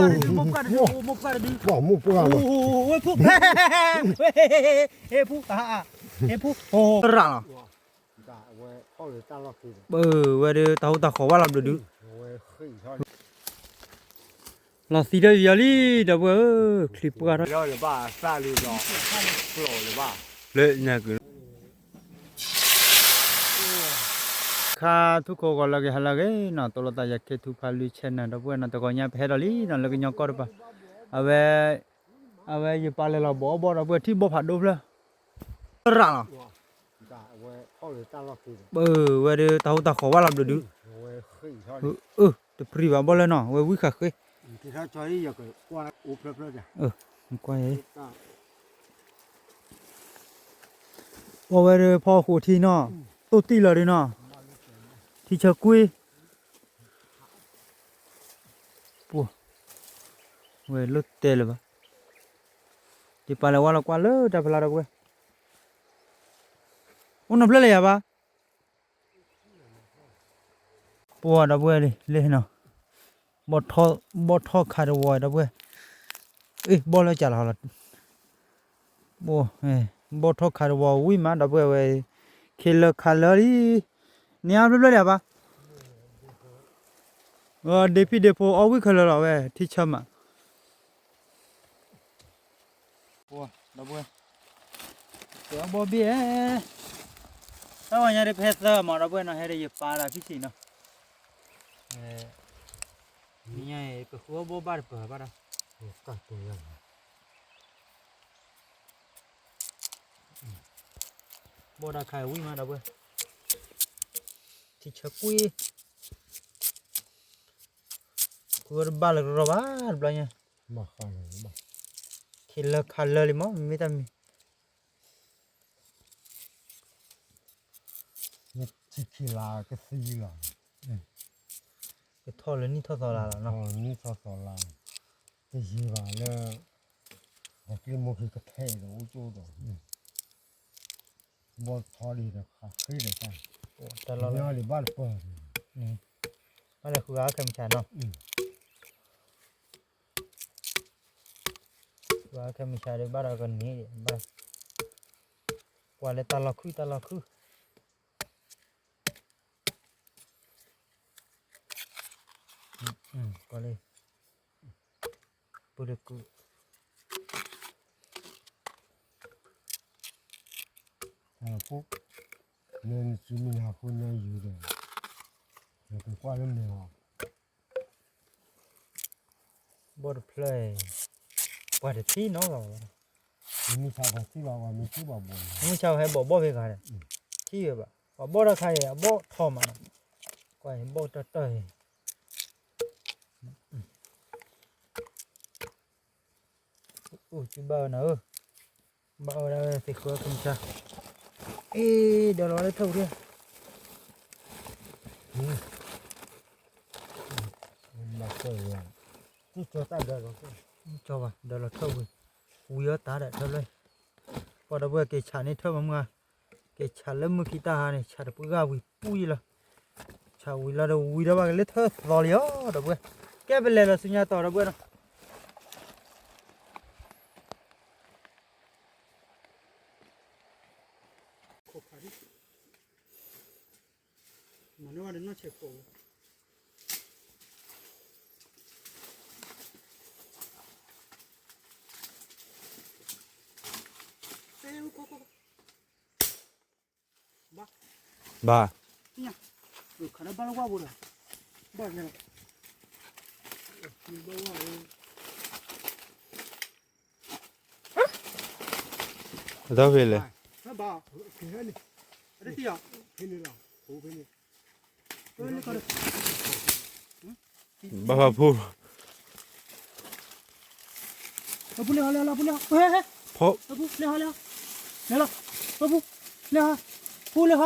မိၢ်ပှၢ်တဒု, မိၢ်ပှၢ်တဒု, မိၢ်ပှၢ်လီၤ, ဝဲဖူ, ဟ့ၣ်ဖူ, ဟ့ၣ်ဖူ, ရၣ်လီၤ, ပဝဲဒၣ်တၢ်ဟူးတၢ်ဃီၤဝဲလီၤဘျုးဒု, လီၤသံတၢ်ယီၤလံ, ဒီပုၢ်ဝဲၢ်ဧၢ, ချံပှၢ်ထီၣ်, လၢညါကုၤ ခါထူၣ်ခိၣ်ဂီၤလၢအဂ့ၤ ဟါလၢအဂ့ၤနီၤ, တိၢ်လိာ်သးယၤ ခ့ထူဖးလွံၢ် channel နီၤ, ဒီပုၢ်ဝဲၢ်နီၤ, တဂီၤညါပဟဲဒီးလံနီၤ, လၢကညီကီၢ်တပၤ, အဝဲ, အဝဲယပၢ်လဲၤလီၤဘီအီၣ်ဘီ ဒီပုၢ်ဝဲၢ် ထံၣ်ဘီဖးဒိၣ်ဖျၢၣ်, ရၣ်လီၤ, ပဝဲဒၣ်တၢ်ဟူးတၢ်ဃီၤဝဲလီၤဘျုးဒု, အၢ, တပြံဘၣ်ဘီလၢနီၤ, ဝဲဝံၣ်ဃာ်ဃ့, ကွၢ်, ပဝဲဒၣ်ဖီဃိးထံနီၤ, တိၢ်တံၢ်လီၤဒုနီၤ, ထံဆၢကွံ ပှၤ, ဝဲလိၣ်တဲလၢၤဘၣ်, ယပၢ်လဲၤဝါလီၤကွၢ်လၢတၢ်ဖျါဒီပုၢ်ဝဲၢ်, အိၣ်နီတဖျၢၣ်လၢယၤဘၣ်, ပှၤဒီပုၢ်ဝဲၢ်လံနီၤ, ဘီၣ်ထီၣ်ခးတဝီဒီပုၢ်ဝဲၢ်, အ့ၣ် ဘီၣ်လၢကလီၤလီၤ, ဘီၣ်ထီၣ်ခးတဝီဝံၣ်မး ဒီပုၢ်ဝဲၢ်ဝဲ, ခ့လၢခးလၢလံ, န့ၢ်အါဖျၢၣ်ဖျၢၣ်ဒံးဘၣ်, ဒ့ဖံဒ့ဖိအီၣ်ဝံၣ်ခဲလၢာ်လီၤဝဲ ထံဆၢမး ပှၤဒီပုၢ်ဝဲၢ်, ကဲအီၣ်ဘီၣ်ဘ့ၣ်, တၢ်ဝဲညါဒီးပဟဲသၢမး ဒီပုၢ်ဝဲၢ်နီၤ, ဟဲဒီးယပၢ်ဒီးဖံဆံးနီၤ, မ့ၢ်ညါအံၤ ကဃုအီၣ်ဘီၣ်ဘၣ်တပၢၢ်ဘၣ်ဒီး, ဘီၣ်တၢ်ခးဝံၣ်မး ဒီပုၢ်ဝဲၢ်, ထံဆၢကွံ ဃုအီၣ်တဘၣ်လၢကရီဘၣ်တဘျီညါ, ခ့လၢခးလၢလံမး မ့ၢ်တၢ်မံၤ, ထံခံလါကသံလီၤ, ကထီၣ်လၢနံၣ်ထီၣ်သီလါလီၤနီၤ, နံၣ်ထီၣ်သီလါ, တယံာ်ဘၣ်လၢ ပှၤကျ့မိၢ်ခံကထဲဒီးအိၣ်ကၠိဒီး, ဘီၣ်ထီဒံးဒီးခးဃ့ဒီးတၢ်, တၢ်လီၤလံဘၣ်တပၢၢ်, ဘၣ်လဲၤဃုအီၣ်ခဲမုၢ်ဆါနီၤ, ဃုအီၣ်ခဲမုၢ်ဆါဒီးဘၣ်ဒီးကန့ၢ်ဒံးဘၣ်, ကွၢ်လၢတၢ်လီၢ်ခုၣ်တၢ်လီၢ်ခုၣ်, ကွၢ်လၢ ပူၤလၢကုၢ်, ဖိ, မ့ၢ်နစုမ့ၢ်ဟးဃုညါယုၤဒီး, နကကွၢ်လၢမဲာ်လီၤ, ဘီၣ်တဖျၢၣ်အံၤ, ပှၤတထံၣ်နီတဂၤဘၣ်, မုၢ်ဆါပှၤထံၣ်ဘၣ်ပှၤမ့ၢ်ထံၣ်ဘၣ်ဘီၣ်, မုၢ်ဆါပှၤဟဲဘီၣ်ဘီၣ်ဖဲဂၤဒီး, ထံၣ်ဝဲဘၣ်, ပှၤဘီၣ်တၢ်ခါအံၤ အဘီၣ်ထီမးနီၤ, ကွၢ်အံၤဘီၣ်တၢ်တၢၢ်အံၤ အိၣ်စုဘၣ်ဝဲနၤဧၢ, ဘၣ်အၢဒၣ်ဝဲသ့ၣ်ဃၢခံဆါ, အ့ ဒီးလီၤဝဲလၢထၢၣ်ပူၤဒၣ်, ကၠီဘၣ် ဒီးလီၤထၢၣ်ပူၤ, ဝံၤအီၣ်တၢ်ဒီးထၢၣ်လၢ, ပှၤဒီပုၢ်ဝဲၢ်က့ၤဆးန့ၢ်ထၢၣ်မးမုၢ်ဂၤ, က့ၤဆးလၢမုၢ်ခံတၢ်ဟါန့ၣ် ဆးတပှဲၤဂၤဝံၤပူၤယံလီၤ, ဆးဝံၤလီၤဒီးဝံၤဒီးဘၣ်က့ၤလၢထၢၣ်သီလံဧါ ဒီပုၢ်ဝဲၢ်, ကဲပလဲၤလီၤဆူညါတီၤဒီပုၢ်ဝဲၢ်နီၤ ခိၣ်ဖးဒံး, မၤန့ၢ်ဝဲဒီးနီၢ်ဆဲးခိၣ်ဝဲ, ဘၣ်, ခးဒီးဘၣ်လၢဝၣ်ဘိဒီး, ဘၣ်, အတၢ်ဖဲလဲၣ်, ဘၣ်ဖးဖိ, ဖူလဲၤဟီလဲၤလီၤ ဖူလဲၤဟီ, ဖူလဲၤဟီလဲၤ, လဲၤလီၤ, ဖူလဲၤဟီ, ဖူလဲၤဟီ,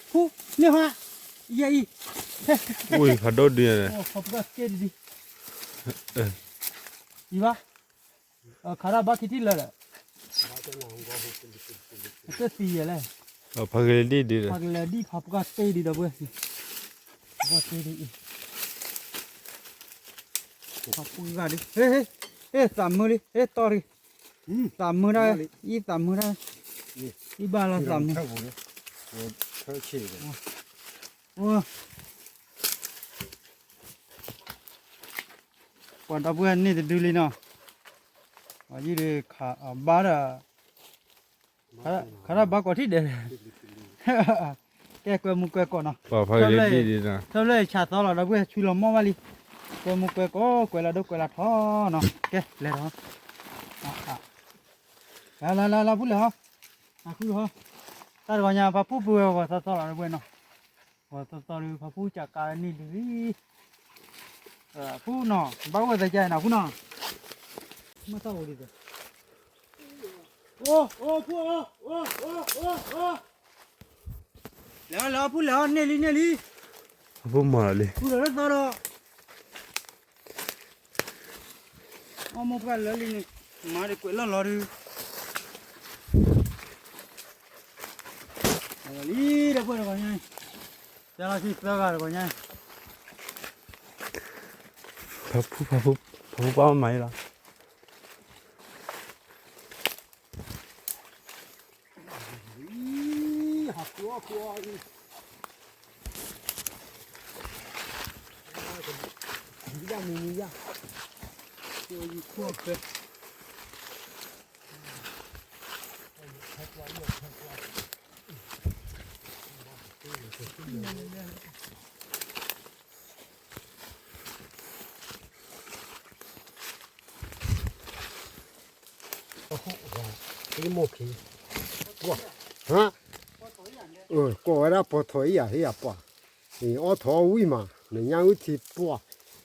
ဖူလဲၤဟီ, ယဲအံၤ, အိၣ်ဖးဒိၣ်ဒု, ဖးပှၢ်ကဲဒံးဒံး, ယဘၣ်, ခးဒီးဘၣ်ခံထံၣ်လၢာ်ဒီး, အတသံယဲလဲၣ်, ဖးကလဲၤဒံးဒံး, ဖးကလဲၤဒံး ဖးပှၢ်ကဲဒံးဒီပုၢ်ဝဲၢ်, ပှၢ်ကဲဒံးအံၤ, ပူၤဘၣ်ဒုး, ဟ့ၣ်, ဟ့ၣ်သးမုာ်လံ, ဟ့ၣ်တီၢ်လံ, သးမုာ်တၢ်, အံၤသးမုာ်တၢ်, အံၤဘၣ်လီၤသးမုာ်, ပှၤဒီပုၢ်ဝဲၢ်န့ၢ်တဒုလံနီၤ, အယုၢ်ဒုးခးဘၣ်ဒီး ခါထီၣ်ဘၣ်ကိးထံၣ်ဒဲး, ကဲကွဲမူကွဲကိးနီၤ, ထၢဖျၢၣ်ဆးသီလီၤ ဒီပုၢ်ဝဲၢ် ဆူလီၤမီၢ်ဘၣ်လံ, ကွဲမူကွဲကိး ကွဲးလီၤဒိၣ်ကွဲးလီၤထီနီၤ, ကဲလဲၤထီၣ်, လၢလၢလၢလၢ ဖုလဲၤဟီ, အဃုဟီ, တၢ်တဂီၤညါ ပှၤပူၣ်ပဝဲဂီၤသီသီလီၤ ဒီပုၢ်ဝဲၢ်နီၤ, ဂီၤသီသီဒီး ပှၤပူၣ်ကးကါန့ၢ်ဒုလံ ဖုနီၤ ဘၣ်အိၣ်ဝဲသ့ကါအံၤနီၤ ဖုနီၤ, မ့ၢ်တၢ်အိၣ်ဒံး, အိၣ်အိၣ်ဖုအိၣ်, လဲၤအီၤလဲၤအီၤဖုလဲၤအီၤန့ၢ်လံန့ၢ်လံ, ဖုမၤလံ, ဖုလီၤလၢသီဒီး, အီၣ်မိၢ်ပှၢ်လၢလံန့ၣ်, မၤဒီးကွဲးလီၢ်လီၤဒုး, လံဒီးပှဲၤတဂီၤညါ, တဲလီၤဆံသၢဂၤတဂီၤညါ, ဖုဖုဖုဖုပၢ်မၤအံၤလီၤ. ကိးဝဲဒၣ်ပီထီၣ်အံၤယၤဟ့ၣ်ယၤပှၢ်, အီၣ်ထီၣ်ဝံၣ်မး နညၣ်အုၣ်ထံပှၢ်,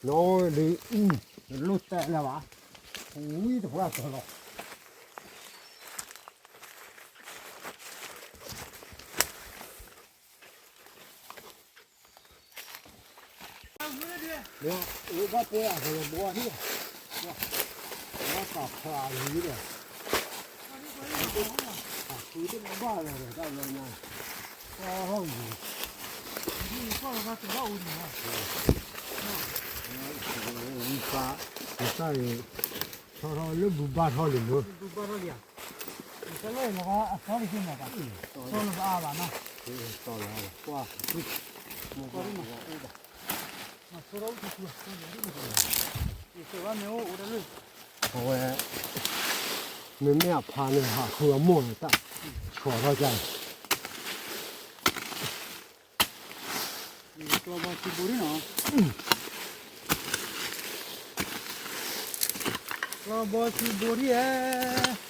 နီၢ်ဒုး, လိၣ်တဲလၢၤဘၣ်, ဝံၣ်တပှၢ်တီၤလီၤ. ဘၣ်ပှဲၤအကလီၤဘီဒံး, ဘၣ်တၢ်ဖျါလံဒီး, အဃုတဘၣ်လီၤဒီးတၢ်ဘျီညါ, တီထီၣ်ယံၤ, ဝံဖး, ယတၢ်အံၤ, ထီထီၣ်လၢဘူဘၣ်ထီၣ်လံမ့ၢ်, ဘူဘၣ်ထီၣ်လံဧါ, တၢ်လၢလီၤအသီတက့ၢ်မ့ၢ်ဘၣ်, တီလီၤအါဘၣ်နီၤ, တီလီၤအါဘၣ်, ကွၢ်, မ့ၢ်ဘၣ်အိၣ်ဘၣ် အဝဲ, မ့မ့ၢ်အဖါန့ၣ်ဟးဃုအမိၢ်န့ၣ်တၢ်, ဆီၣ်ထီၣ်ကါန့ၣ်, ကျီဘီဆူဘိဒံးနီၤ, ကျီဘီဆူဘိဒံးဧါ.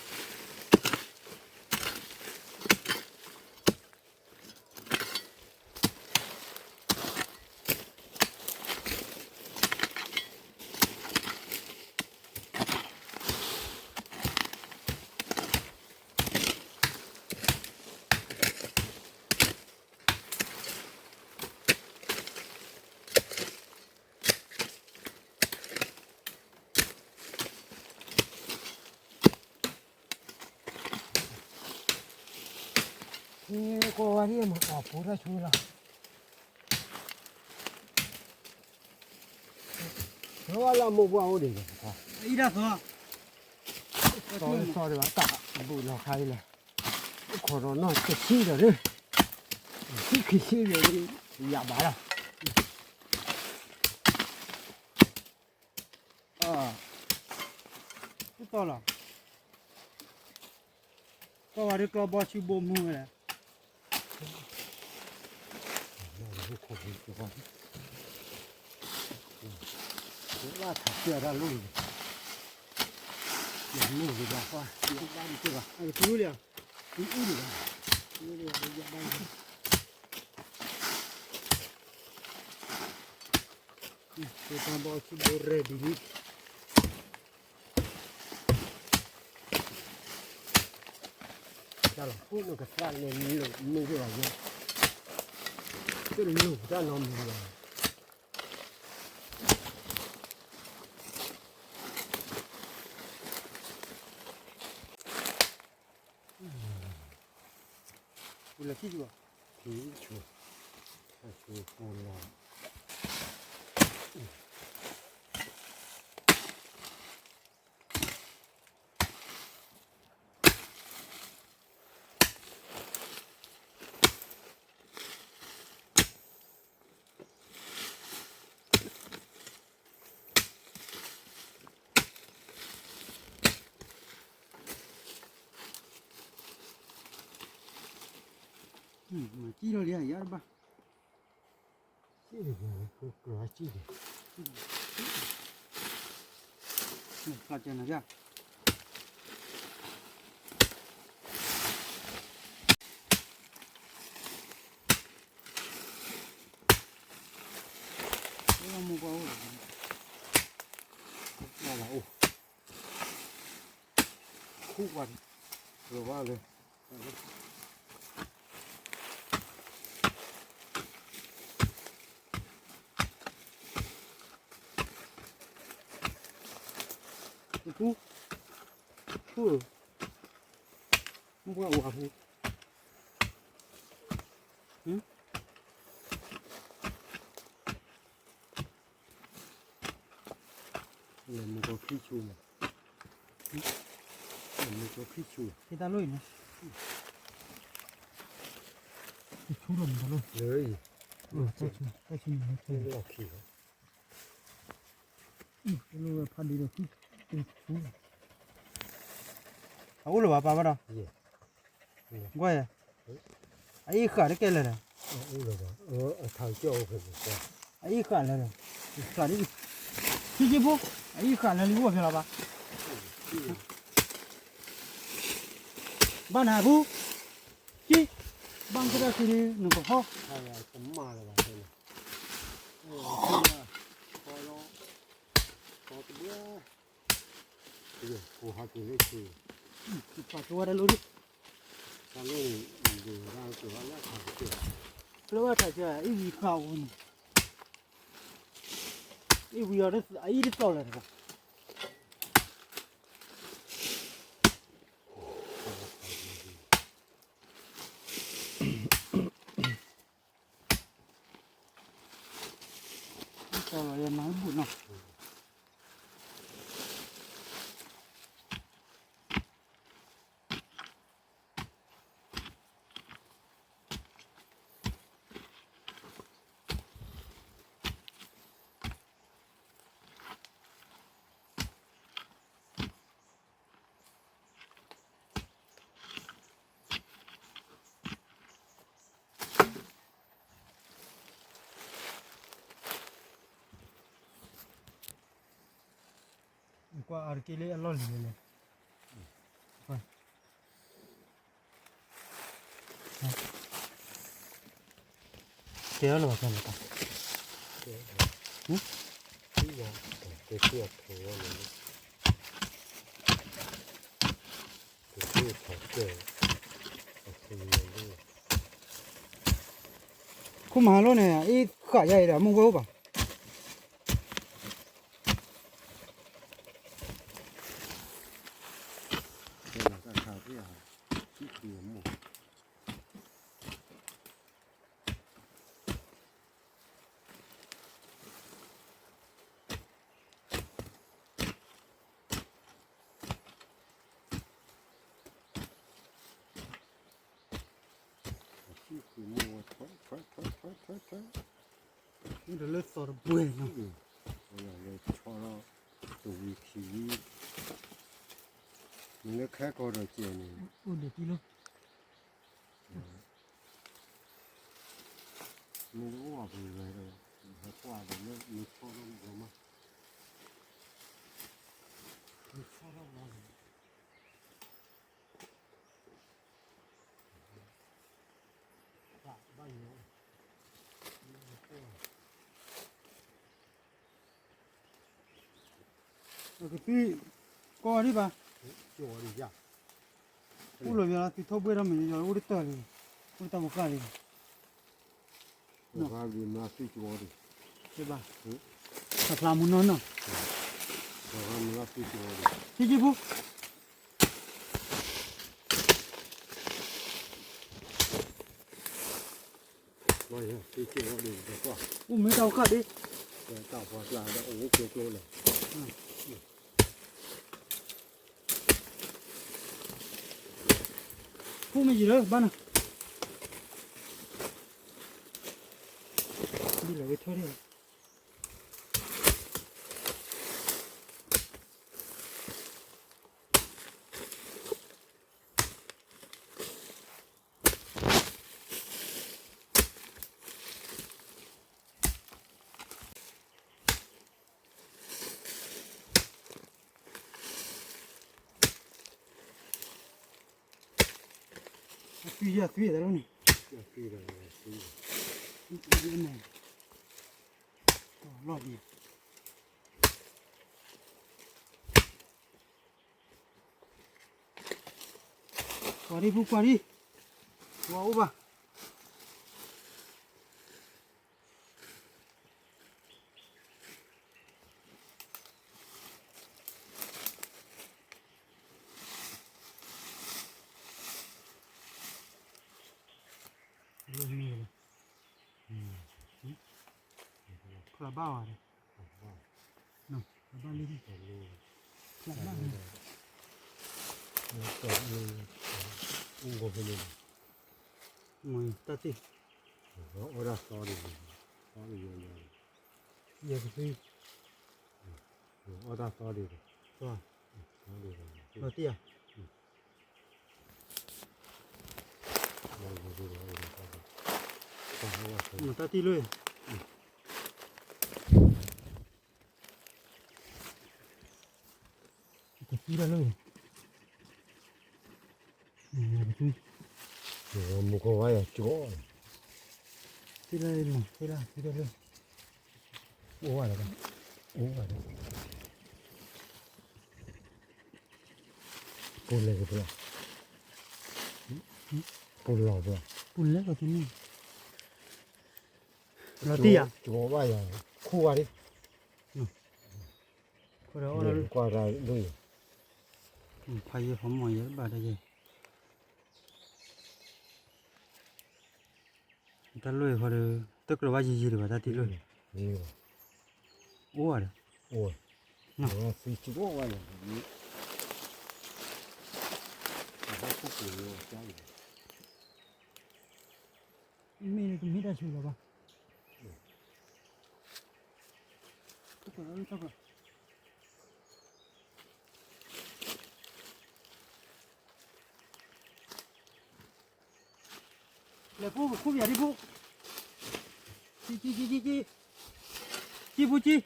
ကွၢ်ဝဲဒ်မ့ၢ်အီၣ်ဖိတၢ်ဆူလီၤ, ဝဲလၢမိၢ်ပှၢ်အိၣ်ဒံး, အံၤဒၣ်သီ, သီတဘၣ်တၢ်ဘူးလီၤခါအံၤလဲၣ်, ခိၣ်ဒီးနီၢ်တဆံဒီး, ခံဆံဒီး, ယၤဘၣ်လီၤ. အ, တတီၢ်လီၤ, တီၢ်ဝဲဒ်ကျီဘီဆူဘိမူဝဲလဲၣ်, လၢထးစၢတၢ်လိၣ်န့ၣ်, မ့ၢ်ဝဲဒၣ်ခွါ, တူလံဧါ, တူအူဒံးဘၣ်, တူအူဒံးဘၣ်, ယဘၣ် တၢ်ဘီဆူဘိရဲၣ်ဒံးလံ, တၢ်လီၤဖိနကသၣ်လဲၤလိာ်မ့ၢ်က့ၤဘၣ်ယဲ, တလိာ်တၢ်နီတမံၤဘၣ်. ပူၤလၢခံဆူၣ်, ခံဆူၣ်, ဆူၣ်ပူၤလီၤ, အ ကံၣ်လီၤလံယၤတဘၣ်, ကံၣ်လီၤကံၣ်လီၤ, ဖျါကၢနၤယၤ, မိၢ်ပှၢ်အိၣ်လီၤ, အိၣ်, ခူၣ်ဝါ, လီၤဝါလၢ ဖူ, ဖူ, မ့ၢ်ပှၤဝါဖူ, လဲၤမူကီၢ်ခံဆူ, လဲၤမူကီၢ်ခံဆူ, ဟ့ၣ်တၢ်လိၣ်အံၤန့ၣ်, တဆူလီၤမူတၢ်လိၣ်, လၢအံၤ, တၢ်ဆူ, တၢ်ဆူန့ၣ်, လီၢ်ခံလီၤ, တလိၣ်ဝဲဖးဒိၣ်ဒီးခံ, တဆူလီၤ, အအိၣ်လၢၤဘၣ်ပာ်ဘၣ်ဒီး ကွၢ်ယဲ, အအံၣ်ဃာ်တကဲလၢာ်ဒီး, အအံၣ်ဃာ်လၢာ်ဒီး, ဃာ်ဒ်အံၤ, ထံကံၢ်ဖိ, အအံၣ်ဃာ်လၢာ်လံအိၣ်ဖဲလီၤဘၣ်, ဘၣ်နၤဖူ, ကံၣ်, ဘၣ်ကတၢၢ်ခံဒ်နကဟီၣ်, ပာ်ကဝဲတလိၣ်ဒ်, ကျိဝဲထးဆၢအံၤဝံၤဃာ်ဝဲန့ၣ်, အံၣ်ဝံၤအီၤအအံၣ်တသီၣ်လၢၤတဂၤ, သီၣ်လီၤယမၤဘူၣ်နီၤ. ကွၢ်အါတက့ၢ်လၢအလီၢ်လံၤလဲၣ်, ကဲလီၤဘၣ်, ခိၣ်မၤလိၣ်န့ၣ် အအံၣ်ဃာ်ယၤအံၤဒီး မုၢ်ဝဲအိၣ်ဘၣ်. မ့ၢ်ဒီးလၢသီတပှဲၤနီၤ, လဲၤဆီထီၣ်တဝံၤခံဝံၤ, မ့ၢ်လၢခဲကီၢ်ဒီးကဲန့ၣ်, အိၣ်ဒံးတံၢ်လီၤ, မ့ၢ်တအိၣ်အပူၤဝဲဒီး, ဟဲကွၢ်ဒီးလၢ မ့ၢ်ဆီထီၣ်ဘျီမး, မ့ၢ်ဆီထီၣ်ဘျီန့ၣ် ကသံၣ်ကီၢ်ဒံးဘၣ်, အိၣ်လီၤယၤလီၤ သံထိၣ်ဘှ့ၣ်ထီၣ်မ့ၢ်ယၤလီၤ အိၣ်တတၢၢ်လံ, အိၣ်တၢ်မကၣ်လံ, ဘၣ်, ဖျါမူနီၢ်နီၢ်, သံကံၢ်ဖိ အိၣ်မ့ၢ်တၢ်အိၣ်ခၣ်ဒ့, တၢ်ပှၤကျါဒီးအိၣ်ကျိကျိလီၤ, ဖိမ့ၢ်ယံၤလၢဘၣ်နၤ, ဒ်လဲၣ်ဝဲထၢၣ်ဒၣ် မ့ၢ် သုယၤသွံၣ်တၢ်လီၤန့ၣ်, လီၤဒံး, ကွၢ်ဒံး ပူၤကွၢ်ဒံး, ဝဲအိၣ်ဘၣ်. လၢမ့ၢ်လီၤ, ခလဘၣ်ဝဲ, ခလဘၣ်လံ, ခလဘၣ်လံ, တၢ်သ့ၣ်, အီၣ်ဒၣ်သီဒံး, သီဒံးယၤယၤ, ယၤကသံ, အီၣ်တၢ်သီဒံး, သီ, လီၤတံၢ်ဧါ. မတၢ်တံၢ်လၢ, ကသံတၢ်လၢ, ကသံ, မူကဝါယၤကၠီ, သံလၢ, သံလၢ, သံလၢ, အိၣ်ဝဲလၢ, အိၣ်ဝဲလၢ. ပူၤလဲၤက့ၤပူၤလီၤ, ပူၤလီၤပူၤလီၤ, ပူၤလဲၤက့ၤတန့ၢ်, လီၤတံၢ်ဧါ, ကဘၣ်ယၤ, ခိၣ်ဝါဒံး, ကွၢ်တၢ်ဒ်အံၤ, ဖးယဲၢ်ဖးမီၢ်ယဲၢ်ဘၣ်တၢ်ယဲၢ် တၢ်လွဲၢ်ဃီဒီး တကြၢးဘၣ်ယံာ်ယံာ်ဒံးဘၣ် တၢ်တံၢ်လွဲၢ်, အိၣ်ဧါဒီး, အိၣ်, မ့ၢ်တမ့ၢ်တၢ်ဆူၣ်လီၤဘၣ်. လဲၤဖိကခိၣ်ပယၤဒံးဖိ, ကံ, ကံ, ကံ, ကံ, ကံဖိကံ, က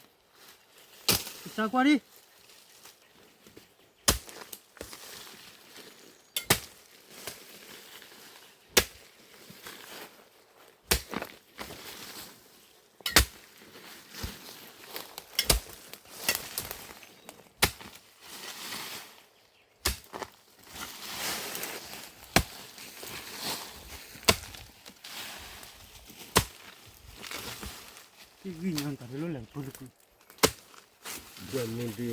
စၢ်ကွၢ်ဒံး. တဂံၢ်ညါတၢ်လၢလဲၤဖိတကု, ဒွဲၣ်မ့ၢ်ဒုး,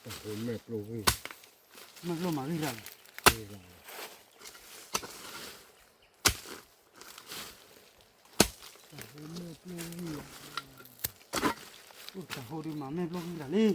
တၢ်ဟိမဲာ်ပျိၢ်ဂံၢ်, မဲာ်ပျိၢ်မၤဂံၢ်ရၣ်လီၤ. တၢ်ဟိမဲာ်ပျိၢ်ဂံၢ်, အိၣ်တၢ်ဟိဒုးမၤမဲာ်ပျိၢ်ဂံၢ်လၢ်လံ.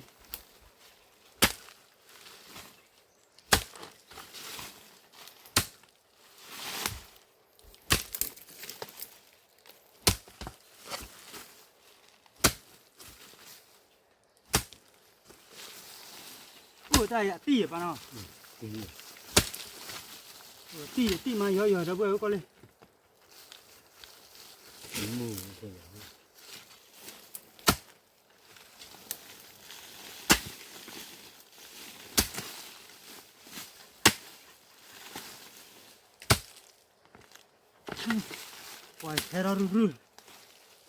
အိၣ်တၢ်ယတံၢ်ယပၢ်နီၤ, တံၢ်ယတံၢ်မးယီယီဒီပုၢ်ဝဲၢ်ကီၢ်လံ. ပှၤဟဲထီၣ်ရုၢ်ရုၢ်, တံၢ်တကျ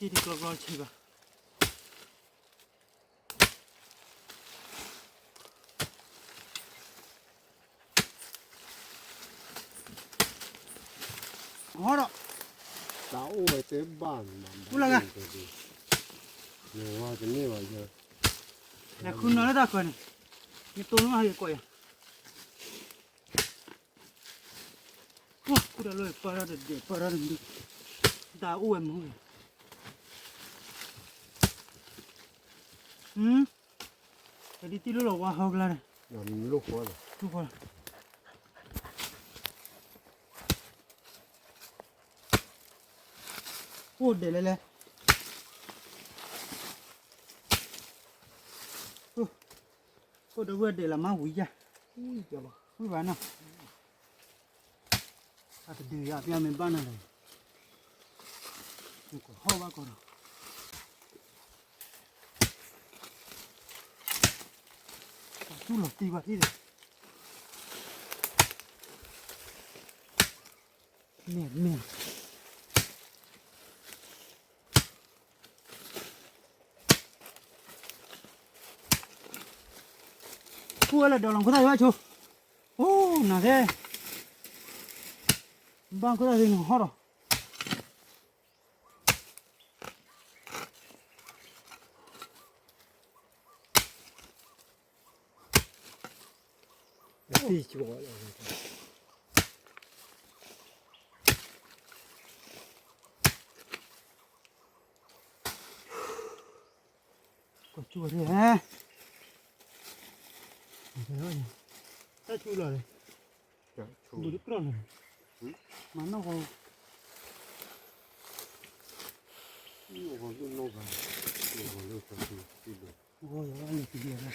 ီကျီဆံးဘၣ်. ဟီဒီး, တၢ်အိၣ်ဝဲတဲဘၣ်န့ၣ်, အိၣ်လၢဂၤ, လဲၤဃုနီၤလၢတၢ်ခွဲးန့ၣ်, မ့ၢ်တိၢ်နီၣ်ဟဲက့ၤကိးယၤ. အိၣ်တၢ်လၢပၢၢ်ထီၣ်တဒဲး ပၢၢ်ထီၣ်တဒဲး, တၢ်အိၣ်ဝဲမုၢ်, ဟ, တဒ်တံၢ်လိၣ်လီၤဝါဟီကျါန့ၣ်, အိၣ်ဒဲးလဲၣ်လဲၣ်, အိၣ်ဒီးဝဲဒဲးလီၤမးဝံၤယၤ, ဝံၤဘၣ်နီၤ. အတဒုးယၤ ပျၢ်မ့ၢ်ဘၣ်နၤလဲၣ်, ကဟီၣ်ဘၣ်ကီးဒီး, တူၢ်လီၤတံၢ်ဘၣ်ထံၣ်ဒီး, မ့ၢ် မ့ၢ် ဃိဝဲလၢဒီးလီၤခိၣ်သၣ်ဂ့ၤဘၣ်ဆိ, အိၣ် နၤသဲ, ဘၣ်ခိၣ်သၣ်ဂ့ၤန့ၣ်ဟီၣ်ဒီး ကီၢ်ကၠူၣ်ဝဲ, တၢ်ဆူလီၤ, ဘူးတကြၢးန့ၣ်, မၤနီၢ်ဂီၤ, နီၢ်ဂီၤလၢ ဂီၤလၢ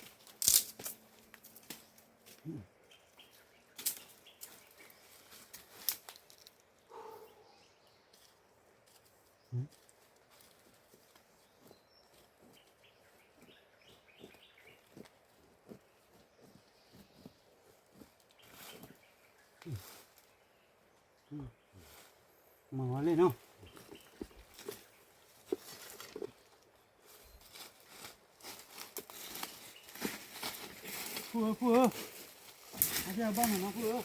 မၤဝဲလဲၣ်နီၤ, ဖုဧၢ ဖုဧၢ, အဘၣ်မနီၤ ဖုဧၢ.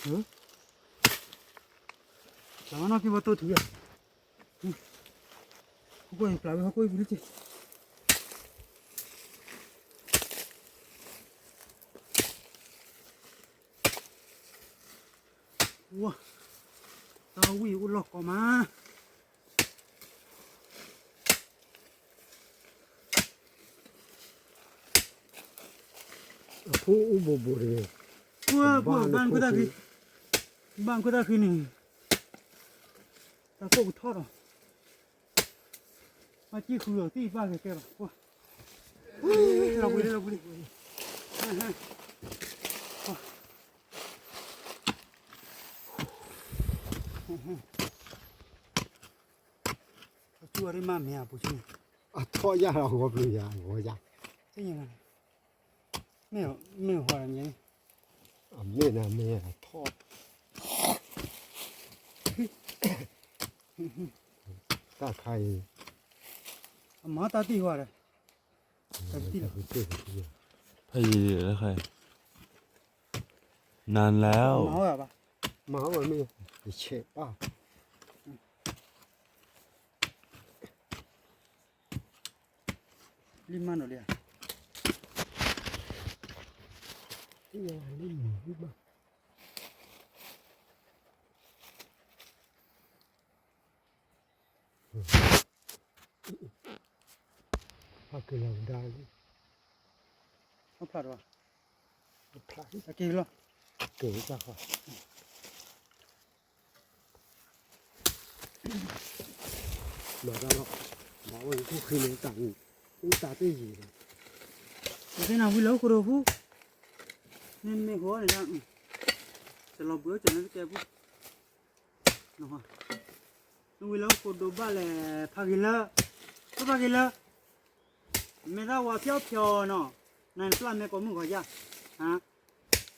ပျၢ်မနီၢ်က့ၤဝဲတိၢ်ထူယၤ, ဟီၣ်ခိၣ်အံၤပျၢ်ဝဲဟီၣ်ခိၣ်အံၤပူၤလံက့ၤ, ဝါ, တၢ်ဝံၣ်အိၣ်လီၢ်ကီမး. အဖိအိၣ်ဘိးဘိးတဂ့ၤ, ပှၤဘၣ်နခိၣ်သၣ်ဃံ, ဘၣ်နခိၣ်သၣ်ဃံန့ၣ်, တၢ်ကိၢ်ကထီၣ်ဒီး, ဘၣ်စံၣ်ဃုအီၤသံၣ်ဘၣ်ဂ့ၤကဲဘၣ်, လီၤပှ့ၤလီၤပှ့ၤလံ, ကၠူၣ်အရ့မးမ့ၢ်အပူၤဆူန့ၣ်, အထီၣ်ယၢ်လီၤဂီၤပျုၤယၤဂီၤယၤ, သ့ၣ်ညါလီၤန့ၣ်, မ့ၢ် မ့ၢ်ဟီၣ်လီၤန့ၣ်, အမ့ၢ်နၤမ့ၢ်အထီၣ်, တၢ်ခါအံၤ, အမၤတၢ်တံၢ်ဟီၣ်ဒီး, တၢ်တံၢ်လီၤ, ဖဲယံၤလၢခါအံၤ, နၤလဲၣ်, မၤဝဲမ့ၢ်, ယဆဲးဘၣ် လံမးနီၤလံဧါ, လံမး, ဖးက့ၤလီၤဒါလံ, ဖျါဒီး, ဖျါ, က့ၤလီၤ, က့ၤတၢ်ဃီ မၤတၢ်လီၤ, မၤဝဲယခိၣ်ဃံန့ၣ်တၢ်အူ, အူတၢ်တယံာ်လီၤ, ပသ့ၣ်နၤဝံၤလၢဟီၣ်ခိၣ်ဒီးဖု, မ့မ့ၢ်ဃီန့ၣ်, တလီၤဘှံးအိၣ်ကန့ၣ်တကဲဖု, နဝံၤလၢဟီၣ်ခိၣ်ဒိးဘၣ်လဲၣ်, ဖးဂ့ၤလၢ, ဖးဂ့ၤလၢ မဲာ်သၣ်ဝါဖျီဖျီနီၤ, နပျၢ်မဲာ်ကိးမုၢ်ဂီၤယါ, န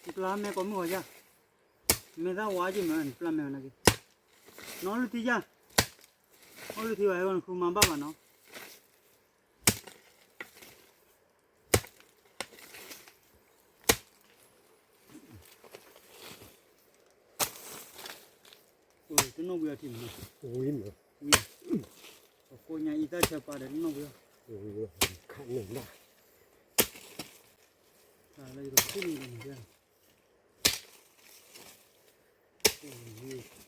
ပျၢ်မဲာ်ကိးမုၢ်ဂီၤယါ, မဲာ်သၣ်ဝါက့ၤမး နပျၢ်မဲာ်ဝဲနာ်က့ၤ, နအီၣ်လုၢ်ထံယါ, အီၣ်လုၢ်ထံဝဲ နဃုမၤဘၣ်ဘၣ်နီၤ, တနီၣ်ဘှံးအထံၣ်မး, အဃိညါအံၤတၢ်ဆၢပာ်ဒီးတနီၣ်ဘှံး, ခါန့ၣ်ဘၣ်, တၢ်လၢယကခိၣ်န့ၣ်,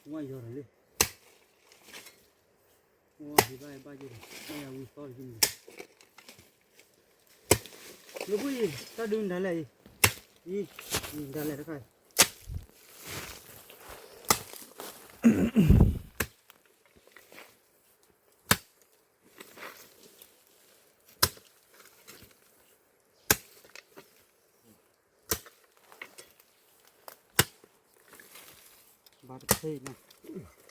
ဝါယီၤဒီးလံ, ဝါဟံးဘၣ်ဘၣ်ယိၣ်ဒီး ဘၣ်ယၤဝံသီတက့ၢ်န့ၣ်, လၢပှၤအံၤ တၢ်ဒုးနဒါလဲၣ်အံၤ, အံၤ, နဒါလဲၣ်တခါအံၤ အံၤ, တခဲအံၤန့ၣ်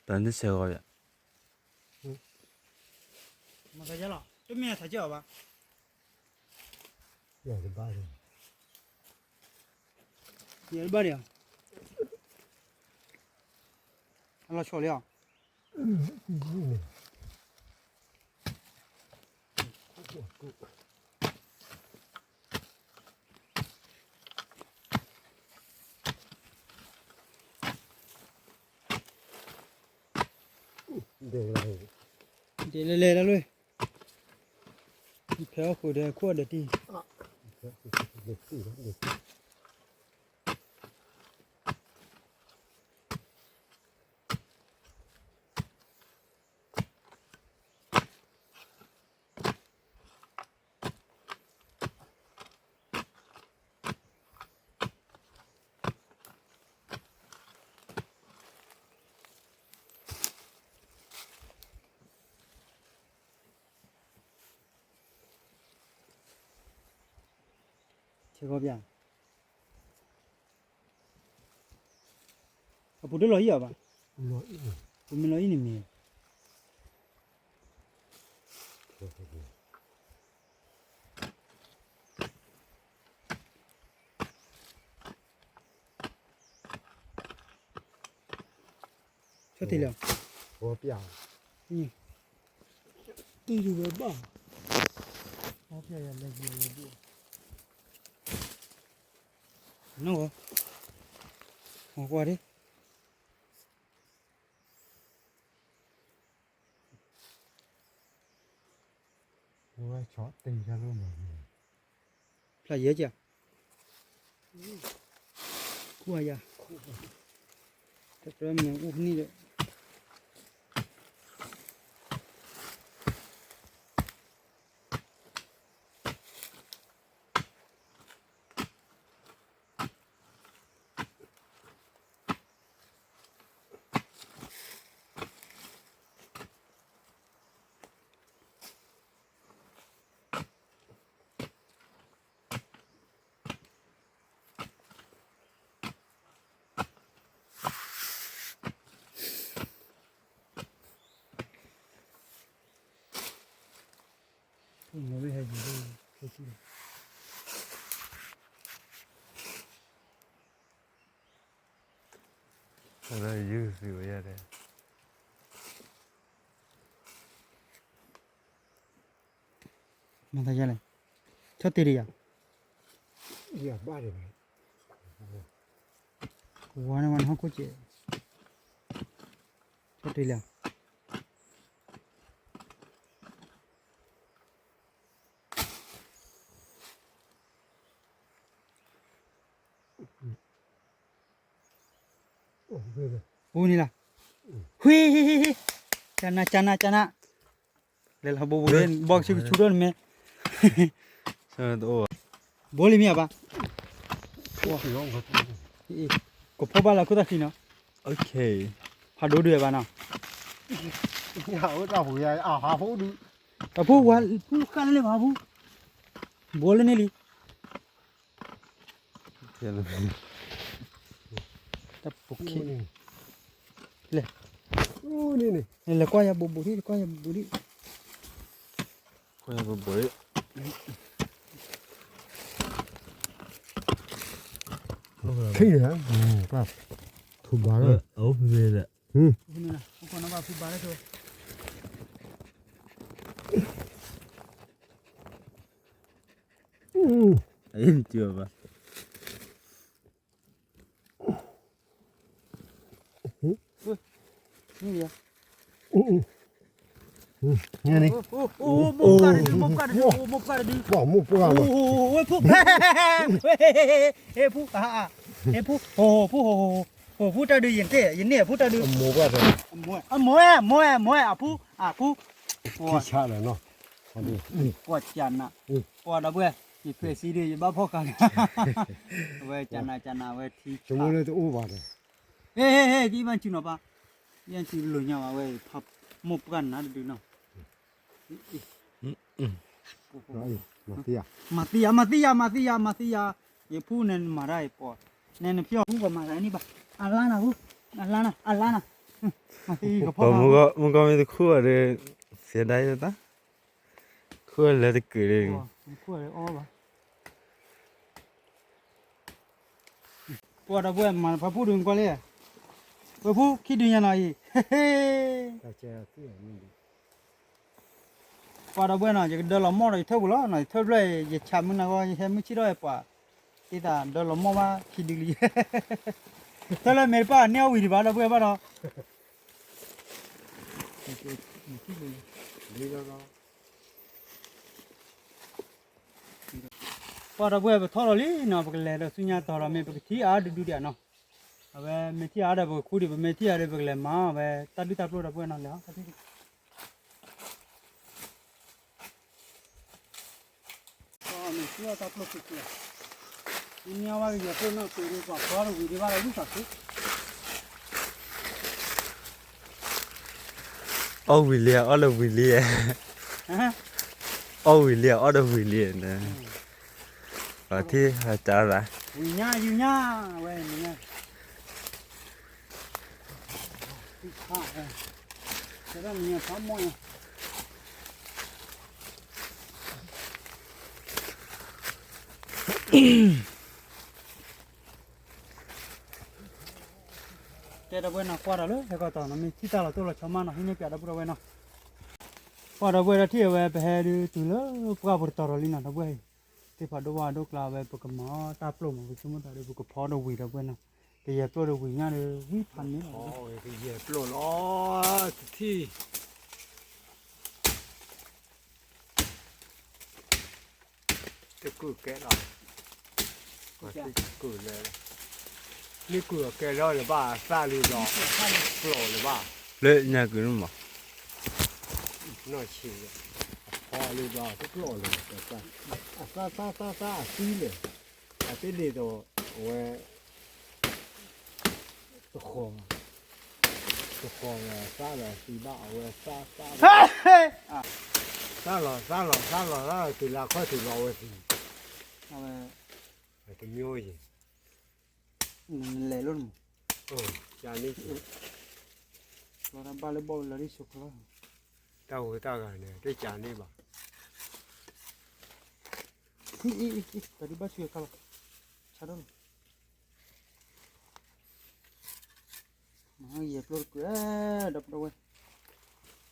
တၢ်န့ၣ်ဆဲးဂီၤယၤ, မၤသးယါလီၤ, တမ့ၢ်အသးကဲအီၤဘၣ်, ယတဘၣ်, ယတဘၣ်ဒီး, အလီၤဆီလံအီၤ ဒ်လဲၣ်လဲၣ်လီၤ, ဖဲအီၣ်ဃုာ်ဒီးခိၣ်ဒီးတံၢ်, ဆဲးဂီၤပၠး, အပူၤတလီၤအံၣ်အီၤဘၣ်, ပူၤမ့ၢ်လီၤအံၣ်န့ၣ်မ့ၢ် ဆီၣ်တ့ၢ်လံ, ပျၢ်, တ့ၢ်ဝဲဘၣ်, ပျၢ်ယၤလဲၤဘၣ်, နီၢ်ဂီၤ, မၤကွၢ်ဒၣ် ဝဲဆီၣ်တ့ၢ်တၢ်လီၤမး, ဖျါယဲၢ်ကၢ်, ကွၢ်ယၤ, တၢ်တမ့ၢ်အိၣ်ဖဲန့ၣ်ဒီး ယုၢ်သံဝဲယၤဒဲး, မၤသးယါလဲၣ်, ဆီၣ်တ့ၢ်ဒံးယၤ, ယဘၣ်ဒံး, ဝါန့ၣ်ဝါန့ၣ်ဟီၣ်ခိၣ်စဲး, ဆီၣ်တ့ၢ်လံ, ပူၤန့ၣ်လီၤ, ဝံ, ကနၣ် ကနၣ် ကနၣ်, ဘိဘိ ဘီကဆူကဆူထီၣ်နမဲာ်, ဘိလံမ့ၢ်အဘၣ်, ကဖီၣ်ဘၣ်လၢခိၣ်သၣ်ဃံနီၤ, ဖးဒိၣ်ဒုးဘၣ်နီၤ, တၢ်ဖိဝါဖူဃၣ်လၢန့ၣ်ဖးဖူ, ဘိလၢန့ၣ်လံ တၢ်ပူၤခံ, လဲၤ, လဲၤကွၢ်ယၤဘူးဘူးဒံး, လဲၤကွၢ်ယၤဘူးဘူးဒံး, ကွၢ်ယၤဘူးဘူးဒံး, ခံ, ထူဘၣ်လၢ, အိၣ်ဖဲလဲၣ်, ဖူဘၣ်လၢ, ဘၣ် န့ၣ်, မိၢ်ပှၢ်တဒု, မိၢ်ပှၢ်တဒု, မိၢ်ပှၢ်တဒု, ဝဲဖူ, ဟဲဖူ, ဟဲဖူ, ဟဲဖူ, ဟိဟိဖူ, ဟိဟိ, ဟိဖူတၢ်ဒုး ယတ့ၢ်, ယန့ၢ်အဖူတၢ်ဒုး, အမိၢ်, အမိၢ်, အမိၢ်, အဖူ, အဖူ, ပှၤကနၣ်, ပှၤဒီပုၢ်ဝဲၢ်, ယဖဲစံဒုး ယဘၣ်ဖီၣ်ဃာ်, အဝဲကနၣ်ကနၣ် အဝဲထံဆါ, ဟ့ၣ်ဟ့ၣ်ဟ့ၣ် ဒ်ဘၣ်ဆူနီၤပၢ်, ယဲၢ်ဆူလိာ်ညါဝဲဝဲ, မိၢ်ပှၢ်နၤတဒုနီၤ, မၤသံယၤ မၤသံယၤ မၤသံယၤ မၤသံယၤ, ယဖူန့ၣ်မၤတၢ်အံၤပှၤ, န့ၣ်နဖျီၣ်ဖူပှၤမၤသးန့ၣ်ဘၣ်, အလါနၤဖူ, အလါနၤ အလါနၤ, မၤသံကဖီၣ်, မုၢ်ကီၢ်မ့ၢ်တခူၣ်အီၤဒီး, စဲဒၣ်ယသး, ခူၣ်လၢတကုာ်ဒီး, ခူၣ်လၢအီၣ်ဘၣ် ပှၤဒီပုၢ်ဝဲၢ်မၤဖးဖူဒုးကွၢ်လံ, ဝဲဖူခံဒုညါနီၤအံၤ, ပှၤဒီပုၢ်ဝဲၢ်နီၤ ယကဒၢလီၤမီၢ်ဒီးယထၢၣ်ပူၤလီၤနီၤ, ယထၢၣ်ဖျၢၣ် ယဆးမုၢ်နၤဂီၢ် ယဟဲမုၢ်ဆ့ၣ်ထီၣ်ပှၤ, သ့သးဒၢလီၤမီၢ်ဘၣ်ခံဒုလံ, တၢ်လၢမဲာ်တပၢ်န့ၢ်အီၣ်ဝံၤဒံးဘၣ် ဒီပုၢ်ဝဲၢ်ဘၣ်ဒီး ပှၤဒီပုၢ်ဝဲၢ်ပထီၣ်လီၤလံနီၤ, ပကလဲၤဒီးဆူညါတီၤဒီး မ့ၢ်ပကထံၣ်အါဒုဒုဒံးနီၤ, အဝဲမ့ၢ်ထံၣ်အါဒီးပကခူဒံး, ပမ့ၢ်ထံၣ်အါဒီးပကလဲၤမၤအီၤဝဲ တၢ်ဒုၣ်တၢ်ပျိၢ်ဒီပုၢ်ဝဲၢ်နီၤလဲၣ်, မ့ၢ်ထံၣ်အီၣ်တၢ်ပျိၢ်ခံခံ, မ့ၢ်ဘၣ်ကယဲၢ်ပျိၢ်နီၢ်က့ၤဒီး ပှၤဖီတဝံၤဒံးဘၣ်ဒီးဝံသးစူၤ အီၣ်ဝံၤလံ အီၣ်လၢဝံၤလံ, အီၣ်ဝံၤလံ အီၣ်ဒီးဝံၤလံ, ပှၤထံၣ်ဟးတၢ်သး, ဝံၤညါယူၤညါဝဲ, တဲဒီပုၢ်ဝဲၢ်နီၤ ကွၢ်ဒီးလၢဟဲကီၢ်တီၤနီၤ မ့ၢ်ထံၣ်တၢ်လီၤတိၢ်လီၤဆီမးနီၤ ဟံးန့ၢ်ပၠးဒီပုၢ်ဒီဝဲၢ်နီၤ, ကွၢ်ဒီပုၢ်ဝဲၢ်ဒီးထံၣ်အဝဲ ပဟဲဒုးတုၤလၢပှၢ်ပူၤတတီၤတီၤလံနီၤ ဒီပုၢ်ဝဲၢ်အံၤ, သ့ၣ်ဖးဒိၣ်ဝၣ်ဒိၣ်ကျါဝဲ ပကမၤအီၣ်တၢ်ပျိၢ်မး ပဆိကမိၣ်သးဒီး ပကဖီဒီးဝံၤဒီပုၢ်ဝဲၢ်နီၤ, ကယဲၢ်ပျိၢ်ဒီးဝံၤညါဒီး ဝံဖးန့ၣ်လီၤ, ကယဲၢ်ပျိၢ်လီၤ, တထံၣ် တကုၢ်ကဲလီၤ, တကုၢ်လဲၤ, မ့ၢ်ကုၢ်အကဲလီၤလၢၤဘၣ်အသၣ်လံဘျီ, ပျိၢ်လၢၤဘၣ်, လၢညါကုၢ်န့ၣ်မး, နီၢ်ဆံး, အဖီလံဘျီ တပျိၢ်လၢၤ, အသၣ်သၣ်သၣ်သၣ်အသံလၢၤ, အသ့ၣ်လံၤဒီး အဝဲ တဃီၤ, တဃီၤဝဲသၣ်ဒီးသံဘၣ် အဝဲသၣ်သၣ်ဒီး, သၣ်လီၤသၣ်လီၤသၣ်လီၤသၣ်လီၤ တုၤလၢခီၣ်တုၤလီၤဝဲသံ, တမ့ၢ်ယဲ, လဲၤလိၣ်, ကန့ၣ်, လီၤတၢ်ဘၣ်လၢဘီၣ်လီၤဒ်ဆိးခီလီၤ, တၢ်ဟူးတၢ်ဂၤန့ၣ် တကန့ၣ်ဘၣ်, ဘၣ်ဆူယခါလီၤ, ဆါဒိၣ်လီၤ မ့ၢ်ယဲၢ်ပျိၢ်တကွဲး, ဒီပုၢ်ဒီဝဲၢ်,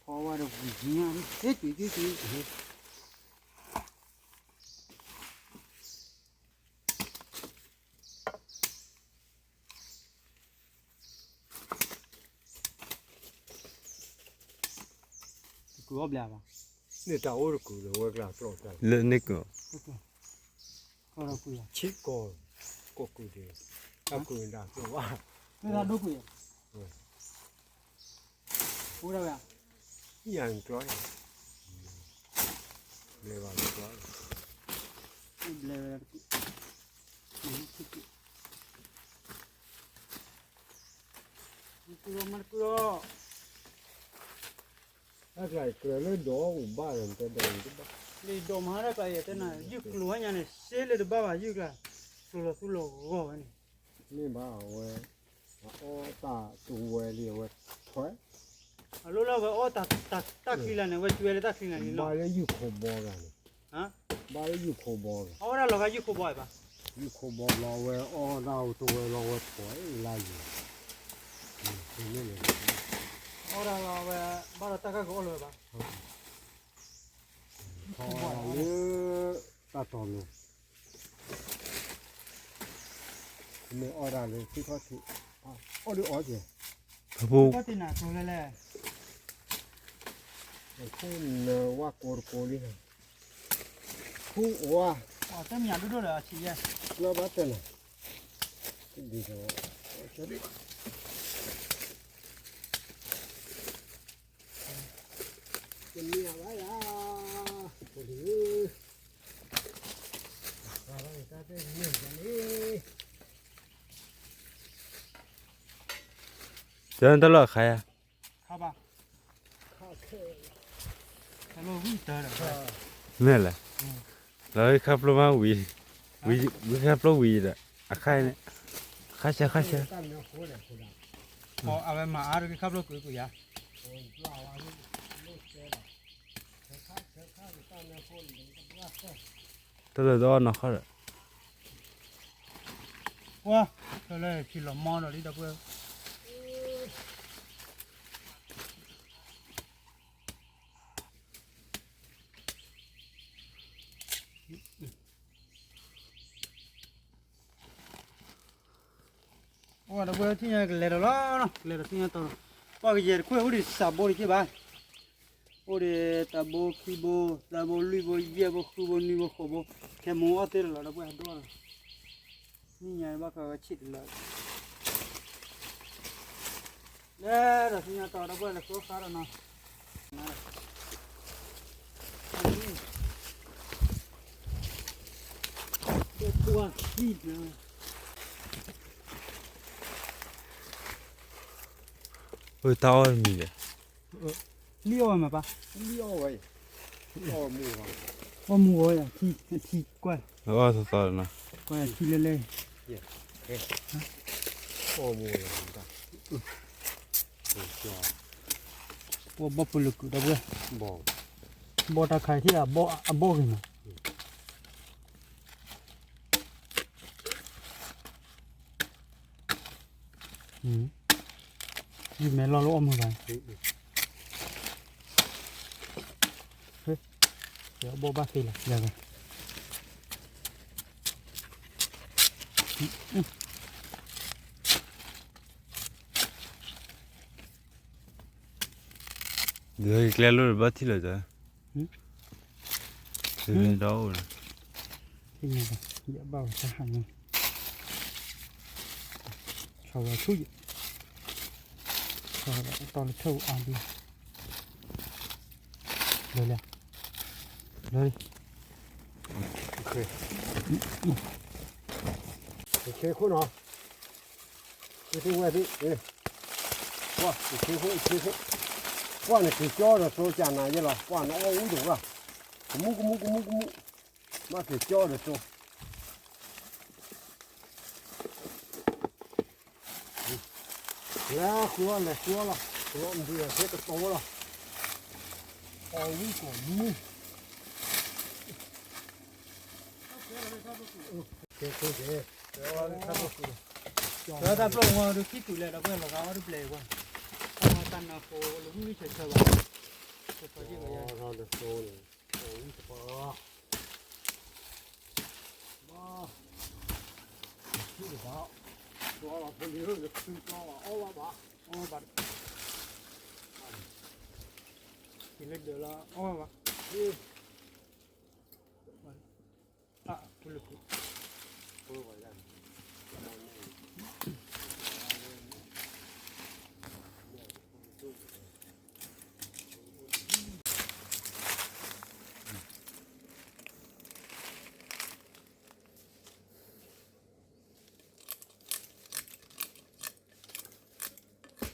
ဖီဝါဒီးဝံၤညါ, ဟ့ၣ်တုၤတုၤတုၤ, တကုၤအီၣ်ဘျါဘၣ်, န့ၣ်တၢ်အိၣ်တကုၤဒီးဝဲကျါကျီၢ်တၢ်, လၢန့ၣ်ကုၤ, ဆံးကီၢ်, ကီၢ်ကုၤဒံး, တၢ်ကုၤဒၣ်ကျီၢ်ဘၣ်, မ့ၢ်တၢ်ဒိၣ်ကုၤယဲၢ်, အိၣ်ဒၣ်ဝဲ, ယၤကျီၢ်ယဲၢ်, ဘျဲဘၣ်လၢကွၢ်, ဘျဲဝဲဒၣ်တကူၣ်, မၤတကူၣ်, မၤတကူၣ်လီၤ. အကျါကြၢးလၢဒိးအိၣ်ဘၣ်ဒီး နတဲဒိးအိၣ်တဘၣ်, လၢဒိးမၤတၢ်ကျါ ယတဲနၤ ယုၢ်ကျိၤဝဲညါန့ၣ် စ့လၢတဘၣ်ဘၣ် ယုၢ်ကျါ, ကျိၤလီၤသူလီၤဂီၢ်ဝဲန့ၣ်, မ့ၢ်ဘၣ်အဝဲ, အအီၣ်တၢ်တဝဲလံ အဝဲထွဲ, အလိၣ်လၢအဝဲအီၣ်တၢ်ချံလၢန့ၣ် အဝဲကွဲလၢတၢ်ချံလၢန့ၣ်လီၤ, ဘၣ်လၢယုၢ်ခိၣ်ဘီဂၤန့ၣ်, ဘၣ်လၢယုၢ်ခိၣ်ဘီဂၤ, အဝဲဒၣ်လီၤဂာ်ယုၢ်ခိၣ်ဘီဘၣ်, ယုၢ်ခိၣ်ဘီလီၤ အဝဲအီၣ်တၢ်တဝဲလီၤ အဝဲထွဲလၢယုၢ် အီၣ်ဒၣ်လီၤဝဲ, ဘၣ်ဒီးတၢ်ကၢ်ကအီၣ်လၢၤဝဲဘၣ်, ထီၣ်လၢတၢ်တီၤလိၤ, မ့ၢ်အီၣ်ဒၣ်လၢသ့ၣ်ခီၣ်ထံး, အီၣ်ဒုးအီၣ်ကဲ, ဖုဖု, သ့ၣ်ခီၣ်ထံးနၤကျိၤလဲၣ်လဲၣ်, ဖုနဝါကိးတကိးလံ, ဖုဝါ, တမ့ၢ်ဒိၣ်ဒိၣ်ဒီးအဆံးယဲ, လၢဘၣ်တဲနၤ, ဒ်သိး တမ့ၢ်ဘၣ်ယၤ, ဖိလံၤဧၢ, တၢ်လီၢ်ခါယၤ, ခါဘၣ်, မ့ၢ်လဲၣ်, လီၤခါဖျိမးဝံၤ, ဝံၤခါဖျိဝံၤဒီး အခါန့ၣ်, ခါဆၢခါဆၢ, အဝဲမၤအါတဂ့ၤခါဖျိကွံာ်ကွံာ်ယၤ, တၢ်လၢဒီးနီၢ်ခီဒီး, ကွၢ်, တၢ်လၢထံလီၤမီဒီးလံဒီပုၢ်ဝဲၢ် အိၣ်ဒီပုၢ်ဝဲၢ်ထံၣ်ညါကလဲၤဒီးလီၤ, ကလဲၤဒီးသ့ၣ်ညါတီၤ, ပှၤကယဲၢ်တခွဲးအိၣ်ဒံးစးဘိတက့ၢ်ဘၣ်, အိၣ်ဒီးတၢ်ဘိခံဘိ, သၢဘိလွံၢ်ဘိယဲၢ်ဘိဃုဘိနွံဘိဃိးဘိ, ခဲမုၢ်အီၣ်သ့လီၤဒီပုၢ်ဝဲၢ်ဒိၣ်လီၤ, နံၣ်ညါဘၣ်ဃးဝဲဆံးတလၢာ် လဲၤဒီးသ့ၣ်ညါတီၤဒီပုၢ်ဝဲၢ်လဲၤကျိခါဒီးနီၤ, တၢ်အီၣ်မံၤလဲၣ်, လံၣ်အီၣ်ဝဲမးပၢ်, လံၣ်အီၣ်ဝဲ, အီၣ်မူဝဲယၤ, ထံကွၢ်, အီၣ်သီသီနီၤ, ကွၢ်ထံလၢလဲၣ်, အီၣ်မူဝဲယၤ, ပှၤဘီၣ်ပလၢၤကုာ်ဒီပုၢ်ဝဲၢ်, ဘီၣ်တၢ်ခါထံၣ်အဘီၣ်အဘီၣ်ဂ့ၤနီၤ, ယမဲာ်လီၤလၢအီၣ်မူဘၣ်, ယဘီၣ်ဘၣ်သ့လီၤ, ယၤဝဲ ဒီးကျဲလိာ်ဘၣ်ထံၣ်လၢၤတၢ်, ဒီးအိၣ်လီၤ, ယဘၣ်ဝဲတၢ်ဟးညါ, ဆီဝဲဆူၣ်ယံၤ, ဆီဝဲတီလၢထၢၣ်အါဒံး, လၢလဲၣ်, လၢလံ, ယဆ့ခိၣ်နီၤ, ယသ့ၣ်ဝဲသ့ၣ်, ပှၢ်ယဆ့ခိၣ်ယဆ့ခိၣ်, ပှၢ်နက့ၤကၠီဒီးသိကၢ်နၤယဲလီၤ, ပှၢ်နအီၣ်ဝံၣ်တဝဲ, ကမူကမူကမူကမူ, ဘၣ်က့ၤကၠီဒီးသိ လဲၤဃုအီၣ်လဲၤဃုအီၣ်လီၤ, ဃုအီၣ်မုၢ်အီၤသ့တတီလီၤ, အီၣ်ဝံၣ်ကိးမူ, ကဲခိၣ်ကဲ, ဝဲတၢ်ပျိၢ်ဝဲဒုးခံကုာ်လဲၣ်ဒီး ပှဲၤလီၤဂာ်အီၣ်တဘျဲၣ်အံၤပှဲၤ, တၢ်မၤတၢ်နၢ်ဖိလၢမုၢ်မုၢ်ဆၢဆၢဘၣ်, တဖၢယံၢ်ဘၣ်ယၤ, အီၣ်ဝံၣ်တပှၢ် ဘၣ်, ထံၣ်တဘၣ်, ကီလီၤဖိလံၤဧၢ, ယခုကီလီၤ အီၣ်ဘၣ်ဘၣ်, အီၣ်ဘၣ်, က့ၤလၢဒၢးလီၤ အီၣ်ဘၣ်ဘၣ်, အါ, ဖိလံၤဖိ, ဖိလံၤဖိ, ဖိလံၤဖိ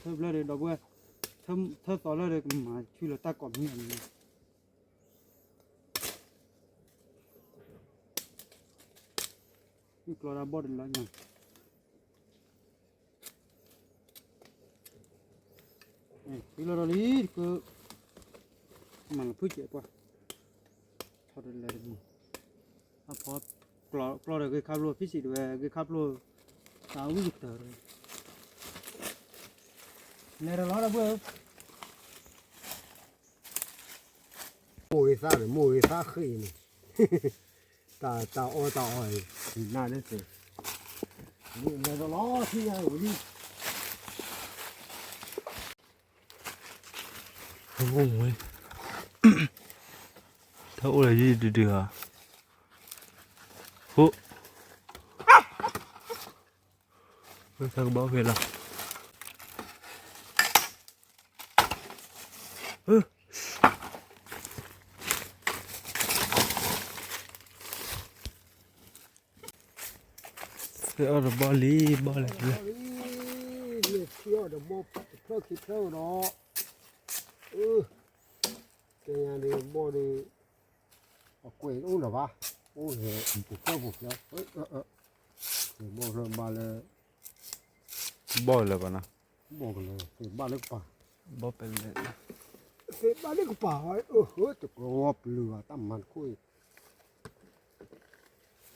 ထၢဖျၢၣ်ဒီး ဒီပုၢ်ဝဲၢ်, ထၢသီလၢဒီး ကမၤဆူၣ်လၢတၢ်ကိးမံၤအံၤန့ၣ်, မ့ၢ်ကျီတၢ်ဘီၣ်တလၢညါ, ဖုလီၤဒီးလံ, ကမၤလီၤ ဖုၣ်စဲးပှၢ်, ထီတလဲတမံၤ, အဖီ, ကျီဒီးဂ့ၢ်ခါဖျိ ဖံစံးတဝဲ ဂ့ၢ်ခါဖျိ, တၢ်ဝံၣ်ကတၢၢ်, လဲၤဒီးလီၤဒီပုၢ်ဝဲၢ်ဧၢ မိၢ်ဂ့ၤသၣ်န့ၣ် မိၢ်ဂ့ၤသၣ်ဃ့ၢ်အံၤန့ၣ်, တၢ်, တၢ်အီၣ်တၢ်အီအံၤ, နၤလၢသ့, လဲၤဒီးလီၤ ထံၣ်ညါဝံၤလံ, တၢ်အိၣ်လၢယံၤဒုဒုဧါ, ဟိ, ဝဲသးကဘီဖဲလီၤ ဖဲအီၣ်တဘီၣ်လံ ဘီၣ်လံ, မ့ၢ်ဖဲအီၣ်တဘီၣ် တဖျၢၣ်ခံဖျၢၣ်ဒီး, ကဲညါဒုးဘီၣ်ဒီး, အကွဲးအိၣ်လၢၤဘၣ်, အိၣ်ဟဲပူၤဖျၢၣ်ပူၤဖျၢၣ်, ဘီၣ်ဖျၢၣ်ဘၣ်လၢ, ဘီၣ်လၢၤဘၣ်နီၤ, ဘီၣ်ကလၢၤ သ့ဘၣ်လၢကပၤ, ဘီၣ်ပဲလဲၣ်, သ့ဘၣ်လၢကပၤ, အၢ တကြၢးဝီပျုၤဘၣ် တၢ်မၤတခိၣ်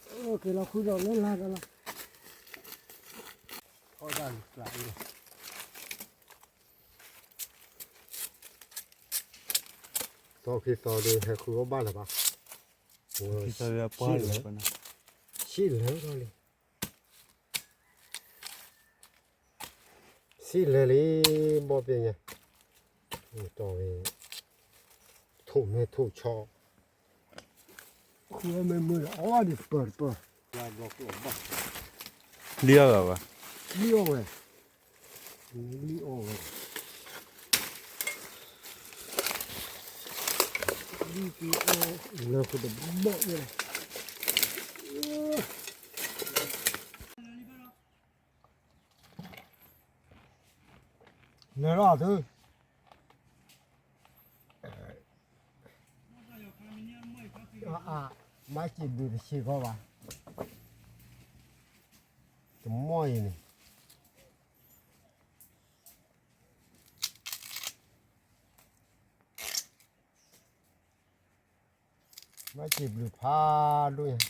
အံၤ, ကဲလီၤဃုဒီးလၢလါဒီးလီၤ, ထီၣ်ဒၣ်လၢကျးအံၤလီၤ, သီခံသီဒီး ဟဲဃုအီၣ်ဘၣ်လၢၤဘၣ်, သီပှၢ်လၢၤ, ဆံးလၢာ်ထီၣ်လံ ဆံးလဲၤလံ, ဘီၣ်ပျဲညါ, တီၢ်ဝဲ, ထိၣ်မဲထိၣ်ဆီ, ဃုအီၣ်မ့ၢ်မုာ်ဒီး အီၣ်ဒံးပၢၢ်တပၢၢ်, လံအီၣ်ဝဲဘၣ်, လံအီၣ်ဝဲ, လံအီၣ်ဝဲ, လံအီၣ်, လၢဃုတဘီၣ်န့ၣ် လဲၤလီၤသု, မၤစံးဘျုးတဆံးဃီဘၣ်, တမီၢ်အံၤန့ၣ် မၤစံးဘျုးဖးဒိၣ်ညါ.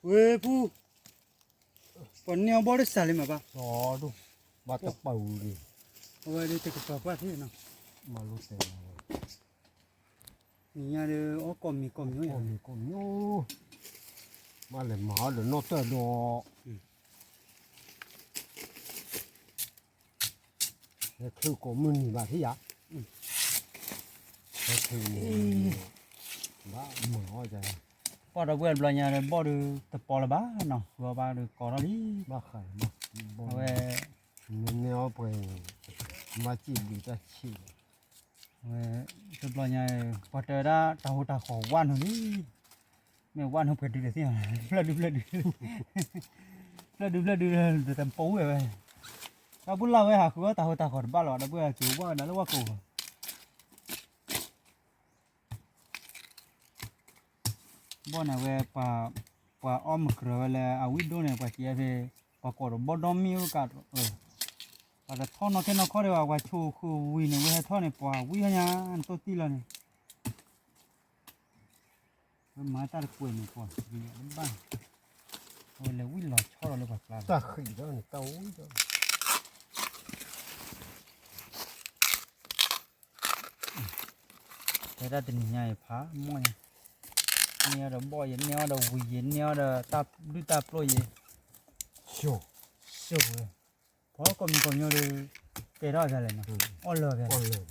ဝဲပူ, ပှၤန့ၢ်အီၣ်ဘီၣ်တစးလံမးဘၣ်, ဘၣ်တပာ်ဝံၤလံ, အဝဲဒၣ်တကပၤပှၢ်သ့ၣ်နီၤ, မၤလိတဲာ်, နံၤညါဒီး အီၣ်ကိးမံၤကိးမံၤ, ကိးမံၤကိးမံၤ, မၤလဲၤမၤအီၣ်ဒီးနီၣ်တၢၢ်ဒီး ဟဲချုးကိးမုၢ်နံၤဘၣ်ထံၣ်ယၤ, ဟဲချုးန့ၣ်, ဘၣ်မၤအီၣ်ယၤ, ပှၢ်ဒီပုၢ်ဝဲၢ်တဘျီညါဒီး ဘီၣ်ဒုးတပီလၢၤဘၣ်နီၤ, ဃုအီၣ်ဘၣ်ဒီးကိးထီၣ်လံ, ဘၣ်ဃး, အဝဲ, မ့ၢ်န့ၢ်အီၣ်ပှဲၤ, မၤစံးဘျုးတၢ်ဆံး, အဝဲ, တဘျီညါ, ပှၤတဲဝဲဒၣ်တၢ်ဟိတၢ်ဃီၤဝၣ်နုာ်လံ မ့ၢ်ဝၣ်နုာ်ပှဲၤဒုးတသ့ၣ်ညါ, ဖျၢၣ်ဒုဖျၢၣ်ဒုး, ဖျၢၣ်ဒုဖျၢၣ်ဒုး, တပီဝဲဝဲ, ဒီပုၢ်လၢ်ဝဲဟးဃုအီၣ်တၢ်ဟိတၢ်ဃီၤတဘၣ်လီၤ, ဒီပုၢ်ဝဲက့ၤဝၣ်ဝဲဒၣ်လၢဝၣ်ကိာ်, ဘီၣ်န့ၣ်ဝဲ, ပှၤအီၣ်မုၢ်ကြၢးဝဲလၢအဝံၣ်ဒိၣ်န့ၣ် ပှၤစံးဖဲ, ပှၤကိးဒီးဘီၣ်ဒီမ့ၢ်အိၣ်ကး, ပှၤတထီၣ်နီၢ်ခဲနီၢ်ခီဒီး ပှၤဆိၣ်ဃုာ်ဝံၤန့ၣ် ဝဲဟဲထီၣ်န့ၣ် ပှၤဝံၣ်ဟဲညါ နတိၢ်တံၢ်လီၤန့ၣ် ဝဲမၤတၢ်တကွဲးန့ၣ် ပှၤတဘၣ်, အဝဲလဲၤဝံၣ်လီၤဆီလီၤလၢပှၤကျါ, တၢ်ဃံးဒီးန့ၣ် တၢ်ဝံၣ်ဒီး တဲဒၣ်တနံၤညါအံၤဖးမီၢ်ညါ, န့ၢ်အီၣ်ဒီးဘီၣ်ယဲ န့ၢ်အီၣ်ဒီးဝံၤယဲ န့ၢ်အီၣ်ဒီးတၢ်ဒုၣ်တၢ်ပျိၢ်ယဲ, ဆိၣ်ဝဲ, ပှၤကိးမံၤကိးမံၤဒီး, တဲထီၣ်ဖဲလဲၣ်နီၤ, အီၣ်လၢာ်ဖဲလဲၣ်, ဘီလိၣ်,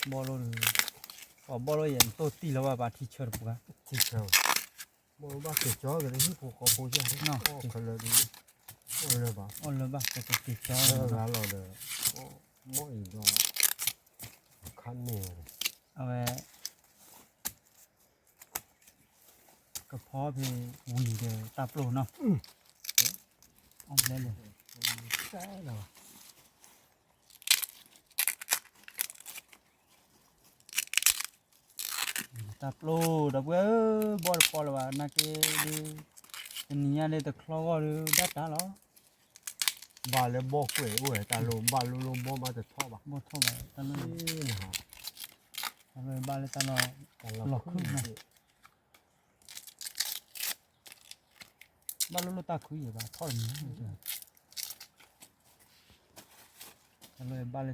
ပှၤဘီလိၣ်ယဲၢ်နတိၢ်တံၢ်လီၤဘၣ် ပှၤထံဆၢတပူၤဧါ, ထံဆၢ, ဘီလိၣ်ဘၣ်က့ၤကၠီက့ၤလၢဟံၣ်ဖိဃီဖိယါ, အီၣ်လၢာ်ဘၣ်, အီၣ်လၢာ်ဘၣ် ကက့ၤကၠီဂၤလီၤဒီး, မီၢ်အံၤဒီး, ခါန့ၣ်, အဝဲ ကဖီဖဲဝံၤဒီးတၢ်ပျိၢ်နီၤ, အီၣ်ဘျဲလဲၣ်, တၢ်ပျိၢ်ဒီပုၢ်ဝဲၢ်ဧၢ, ဘီၣ်တပီလၢၤဘၣ် နာ်က့ဒ်, တနံၤညါဒ်တချီဂီၢ်ဒီး ဒၣ်တၢ်လီၤ, ဘၣ်လၢဘီၣ်ကွဲးအိၣ်ဝဲ တၢ်လိၣ်ဘၣ်လိၣ်လိၣ်ဘီၣ်မးတထီၣ်ဘၣ်, ဘီၣ်ထီၣ်ဘၣ် တၢ်လိၣ်, တၢ်လိၣ်ဘၣ်လၢတၢ်လီၢ်, လီၢ်ခုၣ်န့ၣ် ဘၣ်လိၣ်လိၣ်တၢ်ခုယဲၢ်ဘၣ်ထီၣ်တမံၤ, တၢ်လိၣ်ဘၣ်လၢ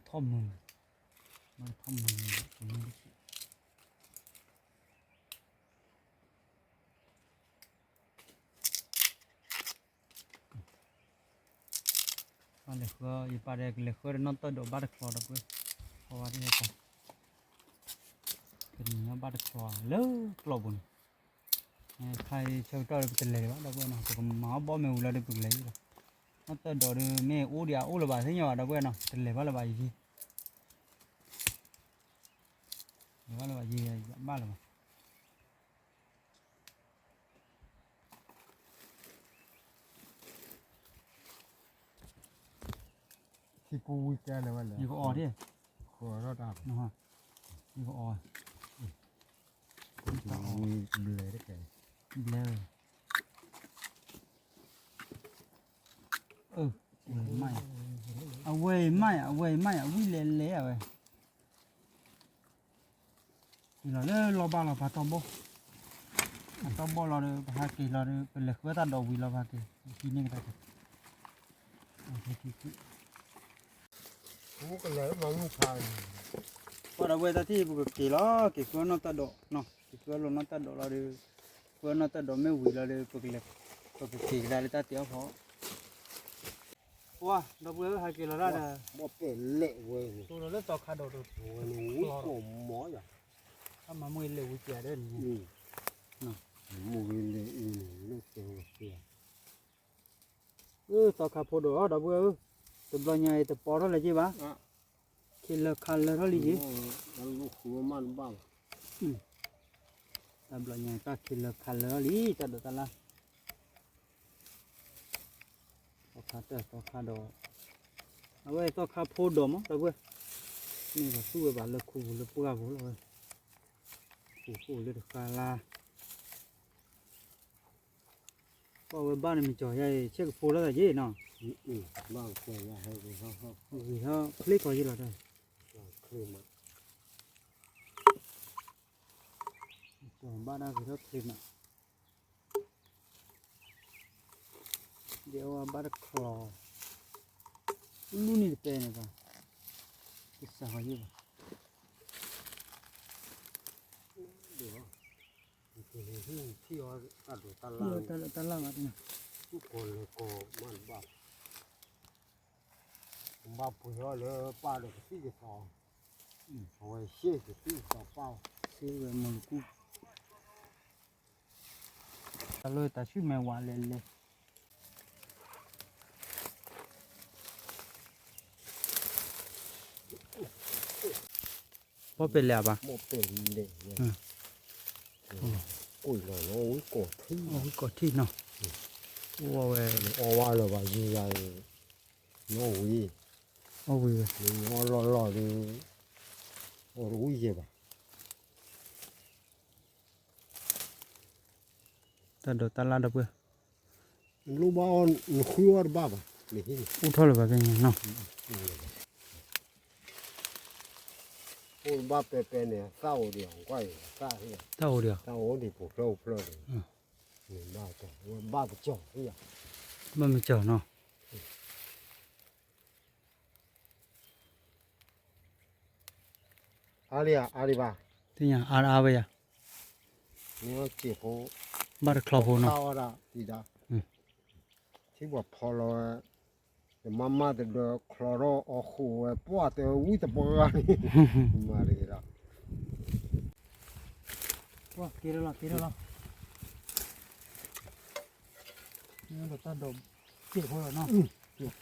ထီၣ်မုာ်, ဘၣ်လၢထီၣ်မုာ်, လဲၤဃၢ ယပာ်ဒီးကလဲၤဃၢဒီးနီၢ်တၢၢ်ဒိးဘၣ်တချီဒီပုၢ်ဝဲၢ်, ဃီဝါဒ်ဟဲကီး, ကနံၤအီၣ်ဘၣ်တချီလၢကျီၢ်ပူၤန့ၣ်, ခါဆၢကတီၢ်ဒီးပတလဲၤဘၣ်ဒီပုၢ်ဝဲၢ်နီၤ, ပကမၤအီၣ်ဘီမ့ၢ်ဝံၤလီၤဒီးပကလဲၤလီၤ, နီၢ်တၢၢ်ဒိးဒီး မ့ၢ်အိၣ်ဒီးအအိၣ်လၢၤဘၣ်သ့ၣ်ညါဘၣ်ဒီပုၢ်ဝဲၢ်နီၤ, တလဲၤဘၣ်လၢၤဘၣ်ယံၤ, လဲၤဘၣ်လၢၤဘၣ်ယံၤ ယဘၣ်လၢၤဘၣ် ထံပူၤဝံၤကဲလၢၤဝဲလဲၣ်, ယကအီၣ်ဒၣ်, ဃီထီၣ်တၢ်, ယကအီၣ်, ဝံၤဘျဲတကဲ, ဘျဲဝဲ, အဝဲအံၤမး အဝဲအံၤမး အဝံၣ်လဲၤလဲၤအဝဲ က့ၤလီၤလၢလီၢ်ဘၣ်လီၤ ပှၤတီဘီၣ်, ပှၤတီဘီၣ်လီၤဒီး ပဟးက့ၤလီၤဒီး ပလဲၤဃုတၢ်ဒိးဝံၤလီၤ ပဟးက့ၤ ဟံးန့ၢ်ကတၢၢ်, ပှၤဒီပုၢ်ဝဲၢ်တၢ်ထံၣ် ပကက့ၤလီၤ က့ၤဃုနီၢ်တၢ်ဒိးနီၤ, က့ၤဃုလီၤနီၢ်တၢ်ဒိးလီၤဒီး, ဃုနီၢ်တၢ်ဒိးမ့ၢ်ဝံၤလီၤဒီး ပကလဲၤ, ပကက့ၤကဒါလၢတၢ်တ့အီၣ်ဖီ ပှၤဒီပုၢ်ဝဲၢ် ဟဲက့ၤလီၤဒၣ်ဒီး, မ့ၢ်ပဲာ်လဲၣ်ဝဲ, တိၢ်ဒီးလၢသီခါဒိးတ, ဝဲန့ၣ်ဝံၣ်ကိးမီယၤ, တၢ်မၤမူအံၤလဲၤဝံၤကဲဒီးန့ၣ်, မူဂ့ၤလဲၤအံၤန့ၣ် လၢကဲဝဲကဲ, အၢ သီခါဖိဒိးဒီပုၢ်ဝဲၢ်ဧၢ, တဘျီညါအံၤတပီထီၣ်လၢၤက့ဘၣ်, ခ့လၢခါလၢထီၣ်လံက့ တၢ်ဘျီညါတၢ်ခ့လၢခါလၢထီၣ်လံ တၢ်ဒိးတၢ်လၢ်, သီခါတၢၢ်သီခါဒီး, အဝဲသီခါဖိဒိးမး ဒီပုၢ်ဝဲၢ်, မ့ၢ်ပှၤသူၣ်ဝဲဘၣ်လၢခူပူၤလၢပှၢ်ပူၤလီၤဝဲ, ခူပူၤလၢတဃါလါ ပှၤဝဲဘၣ်န့ၣ်မ့ၢ်ကၠီၤယါအံၤ ဆဲးကဖိလီၤသးယ့ၣ်နီၤ, ဘၣ်ကၠီၤယါဟဲဂ့ၤဟီ, ဂ့ၤဟီ ချ့ကီးယ့ၣ်လီၤတၢ်, ကၠီၤဘၣ်တၢ်ဂ့ၤထီၣ်ချ့မး, ဒ်အဝဲဘၣ်တချီ, လူန့ၣ်တပဲန့ၣ်ဘၣ်, ကစၢ်ဃီယ့ၣ်ဘၣ် တၢ်လၢတၢ်လၢဘၣ်တနၤ, ဘၣ်ပှ့ၤအီၤလၢပၢ်ဒီးကသံၣ်ကသီ, အဝဲရှ့ၣ်ကသံၣ်ကသီပၢ်, ဆ့ဝဲမုၢ်ကူၣ်, တၢ်လၢတၢ်ဆူၣ်မဲာ်ဝးလဲၤလဲၤ ဘီၣ်ပဲာ်လဲၣ်အဘၣ်, ဘီၣ်ပဲာ်လဲၣ်, ဝံၣ်ကီးထံၣ်နီၤ, အီၣ်ဝဲ, အီၣ်ဝဲလၢၤဘၣ်ယံၤယၤ, နီၣ်ဝံၤ, အီၣ်ဝံၤဝဲ, အီၣ်လီၢ်လီၢ်ဒီး, အီၣ်တဝံၤယဲၢ်ဘၣ် တၢ်ဒိးတၢ်လၢ်ဒီပုၢ်ဝဲၢ်, လိၣ်ဘၣ်အီၤ နဃုအီၣ်တဘၣ်ဘၣ်, အိၣ်ထီၣ်လၢၤဘၣ်ကဲညါနီၤ, အိၣ်ဘၣ်ပဲပဲန့ၣ် သၣ်အိၣ်ဒံးအီၤ, သၣ်အိၣ်ဒံးအီၤ, သၣ်အိၣ်ဒံးဖိဖျၢၣ်ဖိဖျၢၣ်န့ၣ်, ဘၣ်ကၠီၤ, ဘၣ်မ့ၢ်ကၠီၤနီၤ အါလံဧါ, အါလံဘၣ်, သ့ၣ်ညါအါအါဝဲယၤ, ဘၣ်တချီဖိနီၤ, ထံပှၤဖီလီၤဝဲ, မၤမၤတဒီးချီထီၣ်အီၣ်ဃိဝဲ ပှၢ်တဲဝဲဝံသပှၢ်ဂၤန့ၣ်, မၤတဂ့ၤဒီး, က့ၤလီၤ က့ၤလီၤ, တၢ်ဒိးစ့ၢ်ဖိလီၤနီၤ, နီၢ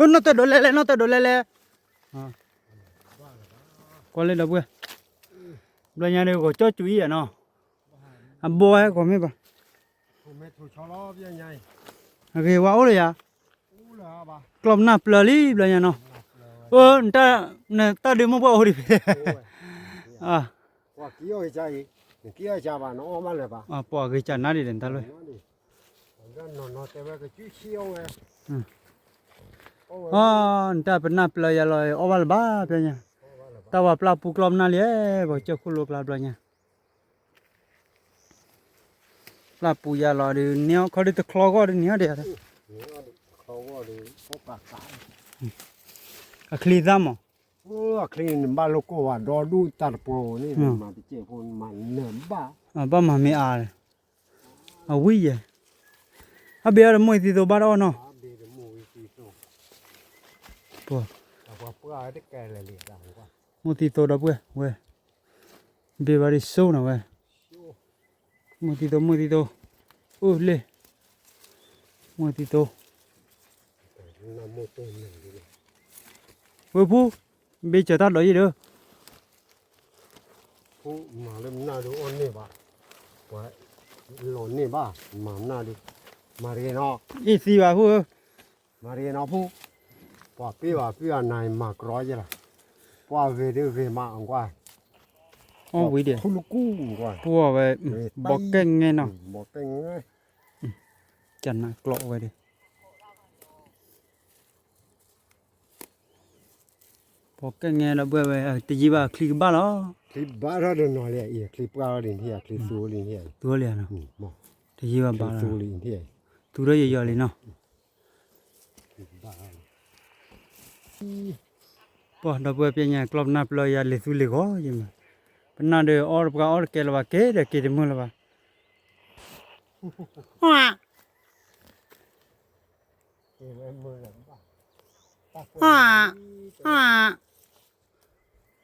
်တၢ်ဒိးလဲၣ်လဲၣ် နီၢ်တၢ်ဒိးလဲၣ်လဲၣ်, ကွၢ်လၢဒီပုၢ်ဝဲၢ်, ဘျီညါဒီးဂီၤကၠီကၠူအံၤဧါနီၤ, အဘီဝဲဂီၤမ့ၢ်ဘၣ်, အဂ့ၤဝဲအိၣ်လၢယၤ, ကျီၢ်ပနၢ်ပျၢၤလံဘျီညါနီၤ, အၢ နတၢ်ဒုးမိၢ်ပှၢ်အိၣ်ဒံးဖဲ, ပှၤဂ့ၤကနါဒံးဒီးနတၢ်လၢ နတၢ်ပနၢ်ပျၢၤယၤလီၤ အီၣ်ဘၣ်လၢၤဘၣ်ဖဲညါ, တၢ်ဝၤပျၢ်ပူၤကျီၢ်ပနၢ်လံ, ပှၤကစၢၢ်ခိၣ်လိကျါဘျီညါ, ပျၢ်ပူၤယၤလီၤဒီး န့ၢ်အီၣ်ခီဒုးတချီဂီၢ်ဒုးန့ၢ်အီၣ်ဒံး, အချံသၣ်မး, အချံန့ၣ်ဘၣ်လိၣ်ကိၢ်ဝဲဒီဒူၣ်တၢ်တပှီၤန့ၣ် မၤတကဲးဖိမၤနၢၤဘၣ်, ဘၣ်မၤမ့ၢ်အါလဲၣ်, အဝံယဲၢ်, အဘ့ၣ်အီၤဒီးမိၢ်သံသိဘၣ်တအီၣ်နီၤ, မိၢ်သံသိဒီပုၢ်ဝဲၢ်ဝဲ, ဘ့ၣ်ဘၣ်ဒ်စိနၤဝဲ, မိၢ်သံသိ မိၢ်သံသိ, အိၣ်လ့ၣ်, မိၢ်သံသိ, ဝဲဖူ, ဘ့ၣ်စၢၤတၢ်ဒိးယံၤဒီး, ဖူမၤလၢမနၢ်ဒုးအီၣ်န့ၢ်ဘၣ်, ပှၤလီၤန့ၢ်ဘၣ်, မၤမနၢ်ဒုး, မၤတဂ့ၤနီၤ, အ့ၣ်သံဘၣ်ဖူဧၢ, မၤတဂ့ၤနီၤဖူ, ပှၤပ့ၢ်ဘၣ်ပ့ၢ်အနၤမၤကြီယဲလီၤ, ပှၤဂ့ၤဒုးဂ့ၤမးအကွၢ်, အီၣ်ဝံၤဒံး, ထူလကူကွၢ်, ပှၤဝဲ, ဘီကဲၣ်ငဲနီၤ, ဘီကဲၣ်ငဲ, ကနၣ်ကျိးဝဲဒၣ် ပီၤကဲၣ်ငဲဒီပုၢ်ဝဲၢ် တယံာ်ဘၣ်ချံကဘၣ်လီၤ. ချံဘၣ်ထီၣ်ဒီးနီၤလံ, ချံပှၢ်ထီၣ်လံနထံၣ်ဧါ, ချံသူလံနထံၣ်ဧါ, သူလံဧါနီၤ, တယံာ်ဘၣ်ဘၣ်လီၤ, သူထီၣ်ယီၤယီၤလံနီၤ. ပှၤဒီပုၢ်ဝဲၢ်ပျဲညါကျီၢ်ပနၢ်ပျၢၤယၤလံၤသူလံၤဂီၤယမး, ပနၢ်ဒီးအီၣ်တပှၢ်အီၣ်တကဲလၢၤဘၣ် ကဲဒီးက့ၤတမုာ်လၢၤဘၣ်.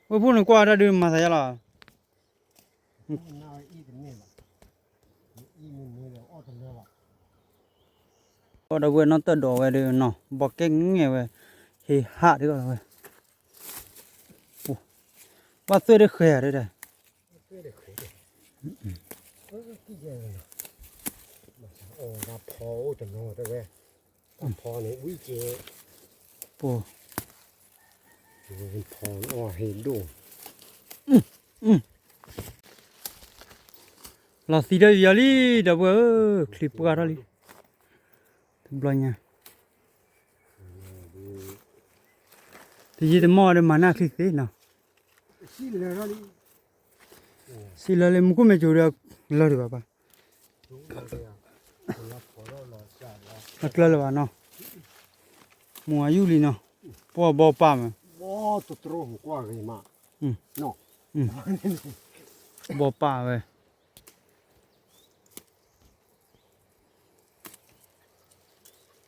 ဝဲၢ်ဖူန့ၣ်ကွၢ်တၢ်ဒုးမၤသးယါလီၤ. ပှၤဒီပုၢ်ဝဲၢ်နီၢ်တၢ်ဒိးဝဲဒုးနီၤ ဘီကဲၣ်ငဲဝဲ, ဟ့ဟးဒုးဝဲ, ဘၣ်သွဲၣ်တဃဲၤဧါဒုး, ဖီအိၣ်တနီၤတဲဝဲ, ဖီန့ၣ်ဝံကဲ, ဖီအီၣ်ဟ့ဒိၣ်, လီၤသံဒီးယၤလံ, ဒီပုၢ်ဝဲၢ်ဧၢ, ချံပှၢ်ထီၣ်လံ, တဘျီညါ, တယံာ်တမီၢ်ဒီးမၤနၢ်ချံသ့နီၤ, စံးလၢလၢမူခိၣ်မဲာ်ကိၤဒီး, လၢဒံးဘၣ်ဘၣ်, အကျၢၤလၢၤဘၣ်နီၤ, မိၢ်အယူၢ်လံနီၤ, ပှၤဘီပာ်မး, ဘီပာ်ဝဲ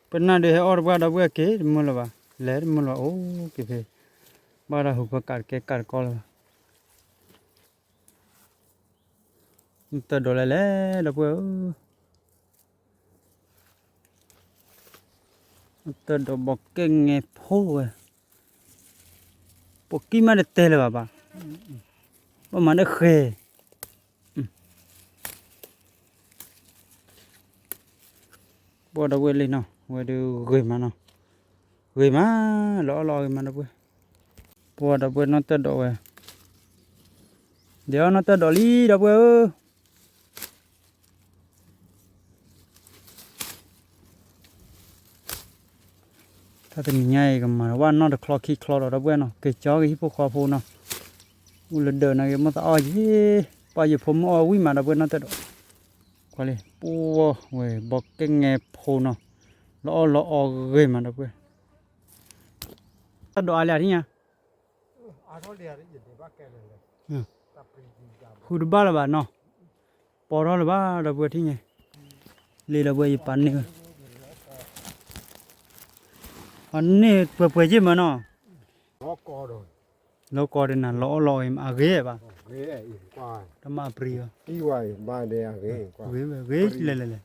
ပနၢ်ဒုးဟဲအီၣ်တပှၢ်ဒီပုၢ်ဝဲၢ်က့ၤတမုာ်လၢၤဘၣ်, လဲၤတမုာ်လၢၤဘၣ် အိၣ်က့ၤဖဲ, ဘၣ်ဒီးဟူးဖၢကးတကဲကးတကီလၢၤဘၣ်. တၢ်ဒိးလဲၤလဲၤ ဒီပုၢ်ဝဲၢ်ဧၢ, တၢ်ဒိးဘီကဲၣ်ငဲဖိဝဲ, ပိာ်ကံမးတတဲလၢၤဘၣ်ဘၣ်, ဘၣ်မၤတဃဲၤ ပှၤဒီပုၢ်ဝဲၢ်လံနီၤ ဝဲဒုးဂ့ၤမးနီၤ, ဂ့ၤမး, လီၤအီၣ်လီၤအီၣ်ဂ့ၤမးဒီပုၢ်ဝဲၢ်, ပှၤဒီပုၢ်ဝဲၢ်နီၢ်တၢ်ဒိးဝဲ, ဒီးအီၣ်နီၢ်တၢ်ဒိးလံ ဒီပုၢ်ဝဲၢ်ဧၢ. တၢ်တနံၤညါအံၤ ကမၤဝဲနီၢ်တချီခံချီဒီး ဒီပုၢ်ဝဲၢ်နီၤ က့ၤကၠီက့ၤဟံၣ်ဖိဃီဖိနီၤ, အိၣ်လၢဒၢးနာ်က့ၤ မိၢ်သးအီၣ်ယံၤ, ပှၤယဖိမုၣ်အီၣ်ဝံၣ်မး ဒီပုၢ်ဝဲၢ်နီၢ်တၢ်ဒိး, ကွၢ်လံ ပှၤဝဲၢ်ဘီကဲၣ်ငဲဖိနီၤ, လီၤအီၣ်လီၤအီၣ်ဂ့ၤမး ဒီပုၢ်ဝဲၢ်, တၢ်ဒိးအါလံဧါထံၣ်ညါ ဃုတဘၣ်လၢၤဘၣ်နီၤ, တပိာ်ထီၣ်လၢၤဘၣ် ဒီပုၢ်ဝဲၢ်ထံၣ်ညါ, လံဒီပုၢ်ဝဲၢ် ယပာ်န့ၢ်ဝဲ, အန့ၢ်ပှဲၤပှဲၤက့ၢ်မးနီၤ, လီၤကီဒၣ်နၤ လီၤအီၣ်လီၤအီၣ်အဂ့ၤဘၣ်, တမ့ၢ်အပြံၤဘၣ်, ဂ့ၤဝဲ ဂ့ၤလဲၣ်လဲၣ်လဲၣ်,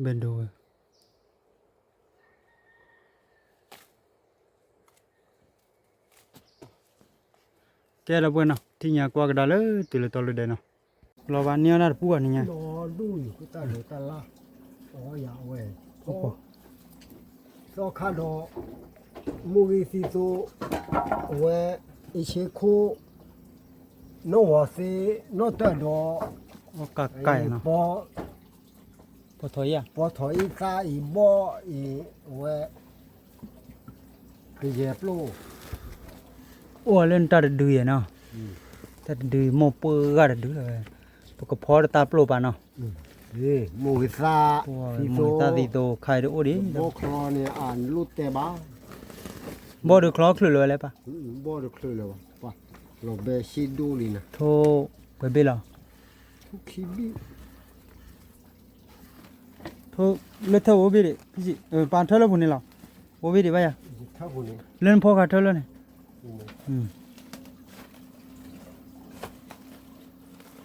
ဘဲဒိဝဲ ကဲဒီပုၢ်ဝဲၢ်နီၤ ထံၣ်ညါကွၢ်ကဒါလၢတုၤလၢတီလၢဒဲးနီၤ, လီၤဘၣ်န့ၢ်အီၣ်တၢ်တပူၤဘၣ်န့ၣ်ညါ, သီခါဒီး မိၢ်ဂ့ၢ်သံသိ အဝဲ အ့ၣ်ဆ့ခိၣ် နီၢ်ဝီၤသ့ နီၢ်တၢၢ်ဒီး ကကနီၤ ပီထီၣ်အံသၣ်အံဘီၣ်အံၤ အဝဲ ကယဲၢ်ပျိၢ် အိၣ်လၢနတၢ်တဒုအံၤနီၤ, တၢ်တဒုအံၤ မိၢ်ပှၢ်ဂၤတဒုလီၤ, ပကဖီတၢ်ပျိၢ်ပာ်နီၤ, မိၢ်ဂ့ၤသၣ် မိၢ်ဂ့ၤသၣ်သံသိ ခါအံၤတအိၣ်ဒံး, ဘီၣ်ဒုးချီချုးလၢၤဝဲလဲၣ်ပၢ်, ဘီၣ်ဒုးချီချုးလၢၤဝဲ, လီၤဘဲရှ့ဒိၣ်လံနၤ, ထိၣ်ပှဲၤဘ့ၣ်လီၤ, ထိၣ်ခံဘ့ၣ် ထိၣ်လၢထၢၣ်အိၣ်ဘ့ၣ်ဒံး, ပာ်ထၢၣ်လၢပူၤန့ၣ်လီၤ, အိၣ်ဘ့ၣ်ဒံးဘၣ်ယၤ, လၢနဖီခါထၢၣ်လၢန့ၣ်, ဒီပုၢ်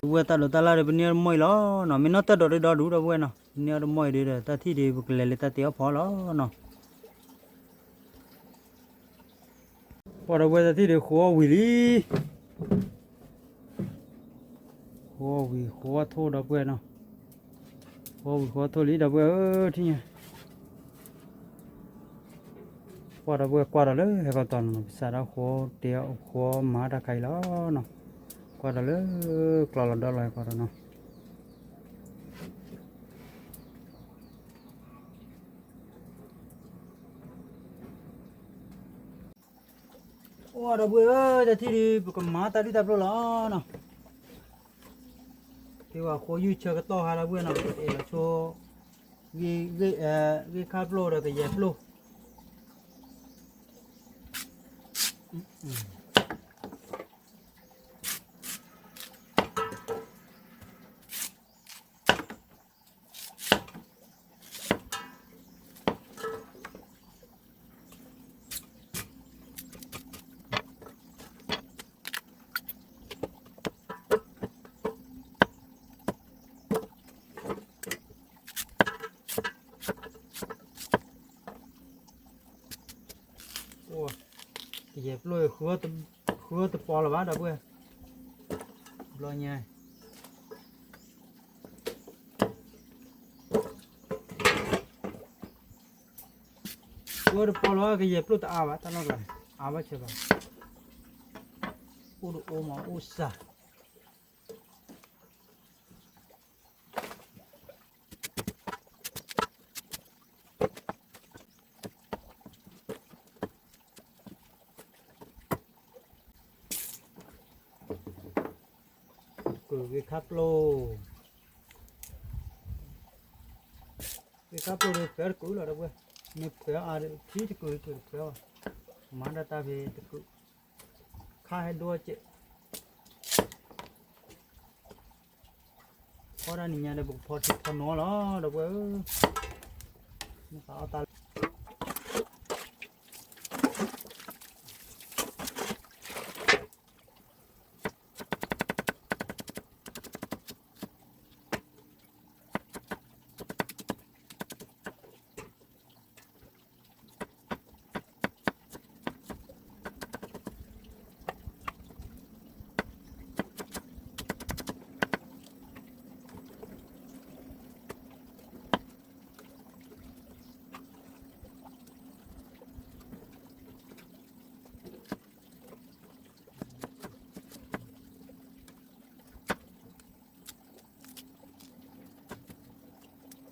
ဝဲၢ် တၢ်ဒိးတၢ်လၢ်ဒီး ပန့ၢ်အီၣ်တမီၢ်အံၤလီၤနီၤ, မ့ၢ်နီၢ်တၢၢ်ဒီးဒုဒီဒူၣ် ဒီပုၢ်ဝဲၢ်နီၤ, ပန့ၢ်အီၣ်တမီၢ်အံၤဒီး တၢ်ထံၣ်ဒီး ပကလဲၤလၢတၢ်တ့အီၣ်ဖီလီၤနီၤ. ပှၤဒီပုၢ်ဝဲၢ် တၢ်ထံၣ်ဒီးဃိအီၣ်ဝံၤလံ, ဃိအီၣ်ဝံၤ ဃိအီၣ်ထိၣ် ဒီပုၢ်ဝဲၢ်နီၤ, ဃိအီၣ်ဝံၤ ဃိအီၣ်ထိၣ်လံ ဒီပုၢ်ဝဲၢ်ဧၢ ထံၣ်ညါ ပှၤဒီပုၢ်ဝဲၢ် ကွၢ်ဒီးလၢဟဲကီၢ်တီၤနီၤ, ပစးထီၣ်ဃိတ့အီၣ်ဃိမၤတၢ်ခါအံၤလီၤနီၤ, ကွၢ်ဒီးလၢကျီလီၤဒီလီၤဟဲကီၢ်တီၤနီၤ. အိၣ်ဒီပုၢ်ဝဲၢ်ဧၢ, တၢ်ထံၣ်ဒုး ပကမၤတၢ်ဒုၣ်တၢ်ပျိၢ်လီၤနီၤ. က့ၤဝဲဃိယုၢ်ဆၢကတီၢ်ဟါ ဒီပုၢ်ဝဲၢ်နီၤ, ပအဲၣ်လီၤဆိ ဂ့ၢ်ခါပျိၢ်ဒီးကယဲၢ်ပျိၢ်. ကယဲၢ်ပျိၢ် ဃုအီၣ်တပီၤလၢၤဘၣ် ဒီပုၢ်ဝဲၢ်, ဘျီညါ ဃုအီၣ်တပီၤလၢၤဘၣ်, ကယဲၢ်ပျိၢ်တအါဘၣ်, တၢ်နီၢ်ကျါန့ၣ် အါဘၣ်ဆၢဘၣ်, အိၣ်တအိၣ်မး အိၣ်စှၤ ကုၢ်ဂ့ၢ်ခါပျိၢ်, ဂ့ၢ်ခါပျိၢ်ဒီး ဖဲတကုၢ်လီၤ ဒီပုၢ်ဝဲၢ်, မ့ၢ်ဖဲအါဒီး ထံတကုၢ် တကုၢ်တဖဲအါ, မၤဒၣ်တၢ်ဖဲတကုၢ်, ခါဟဲဒိစဲး ဖီတၢ်နံၤညါဒီး ပကဖီထံဖီနီၤလီၤ ဒီပုၢ်ဝဲၢ်ဧၢ, မ့ၢ်သးအီၣ်တၢ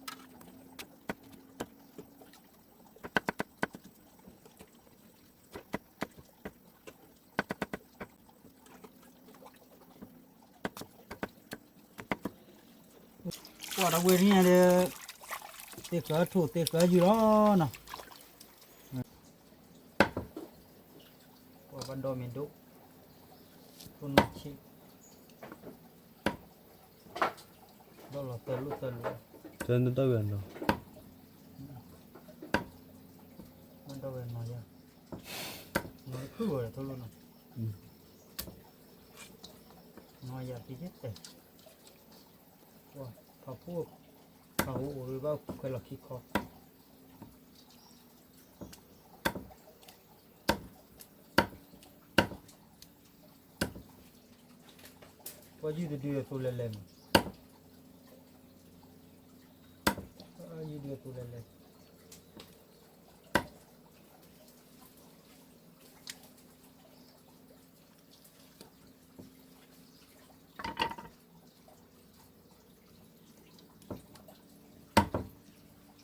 ်လၢ ကွၢ်ဒီပုၢ်ဝဲၢ်န့ၣ်ဒီး သ့ၣ်ဃၢထိၣ်သ့ၣ်ဃၢယုၢ်လီၤနီၤ. ဘၣ်ဒီမ့ၢ်ဒိၣ်, ထိၣ်နီၢ်ဆံး, ဒီးလီၤသၢလိၣ်သၢလိၣ်, တၢ်ဝဲနီၤ, ဘၣ်ဒီဝဲနီၤယၤ, နီၤတဖုၣ်ဝဲဒီးထိၣ်လိၣ်နီၤ, နီၤယၤဖံးယဲၢ်တဲာ်, ဖးဖှိၣ်, ဖးဖှိၣ်အိၣ်ဘၣ်ခွဲးလီၤခံခီ ပှၤယုၢ်တဒုအသိးလဲၤလဲၤမး, ယုၢ်ဒုအသိးလဲၤလဲၤ,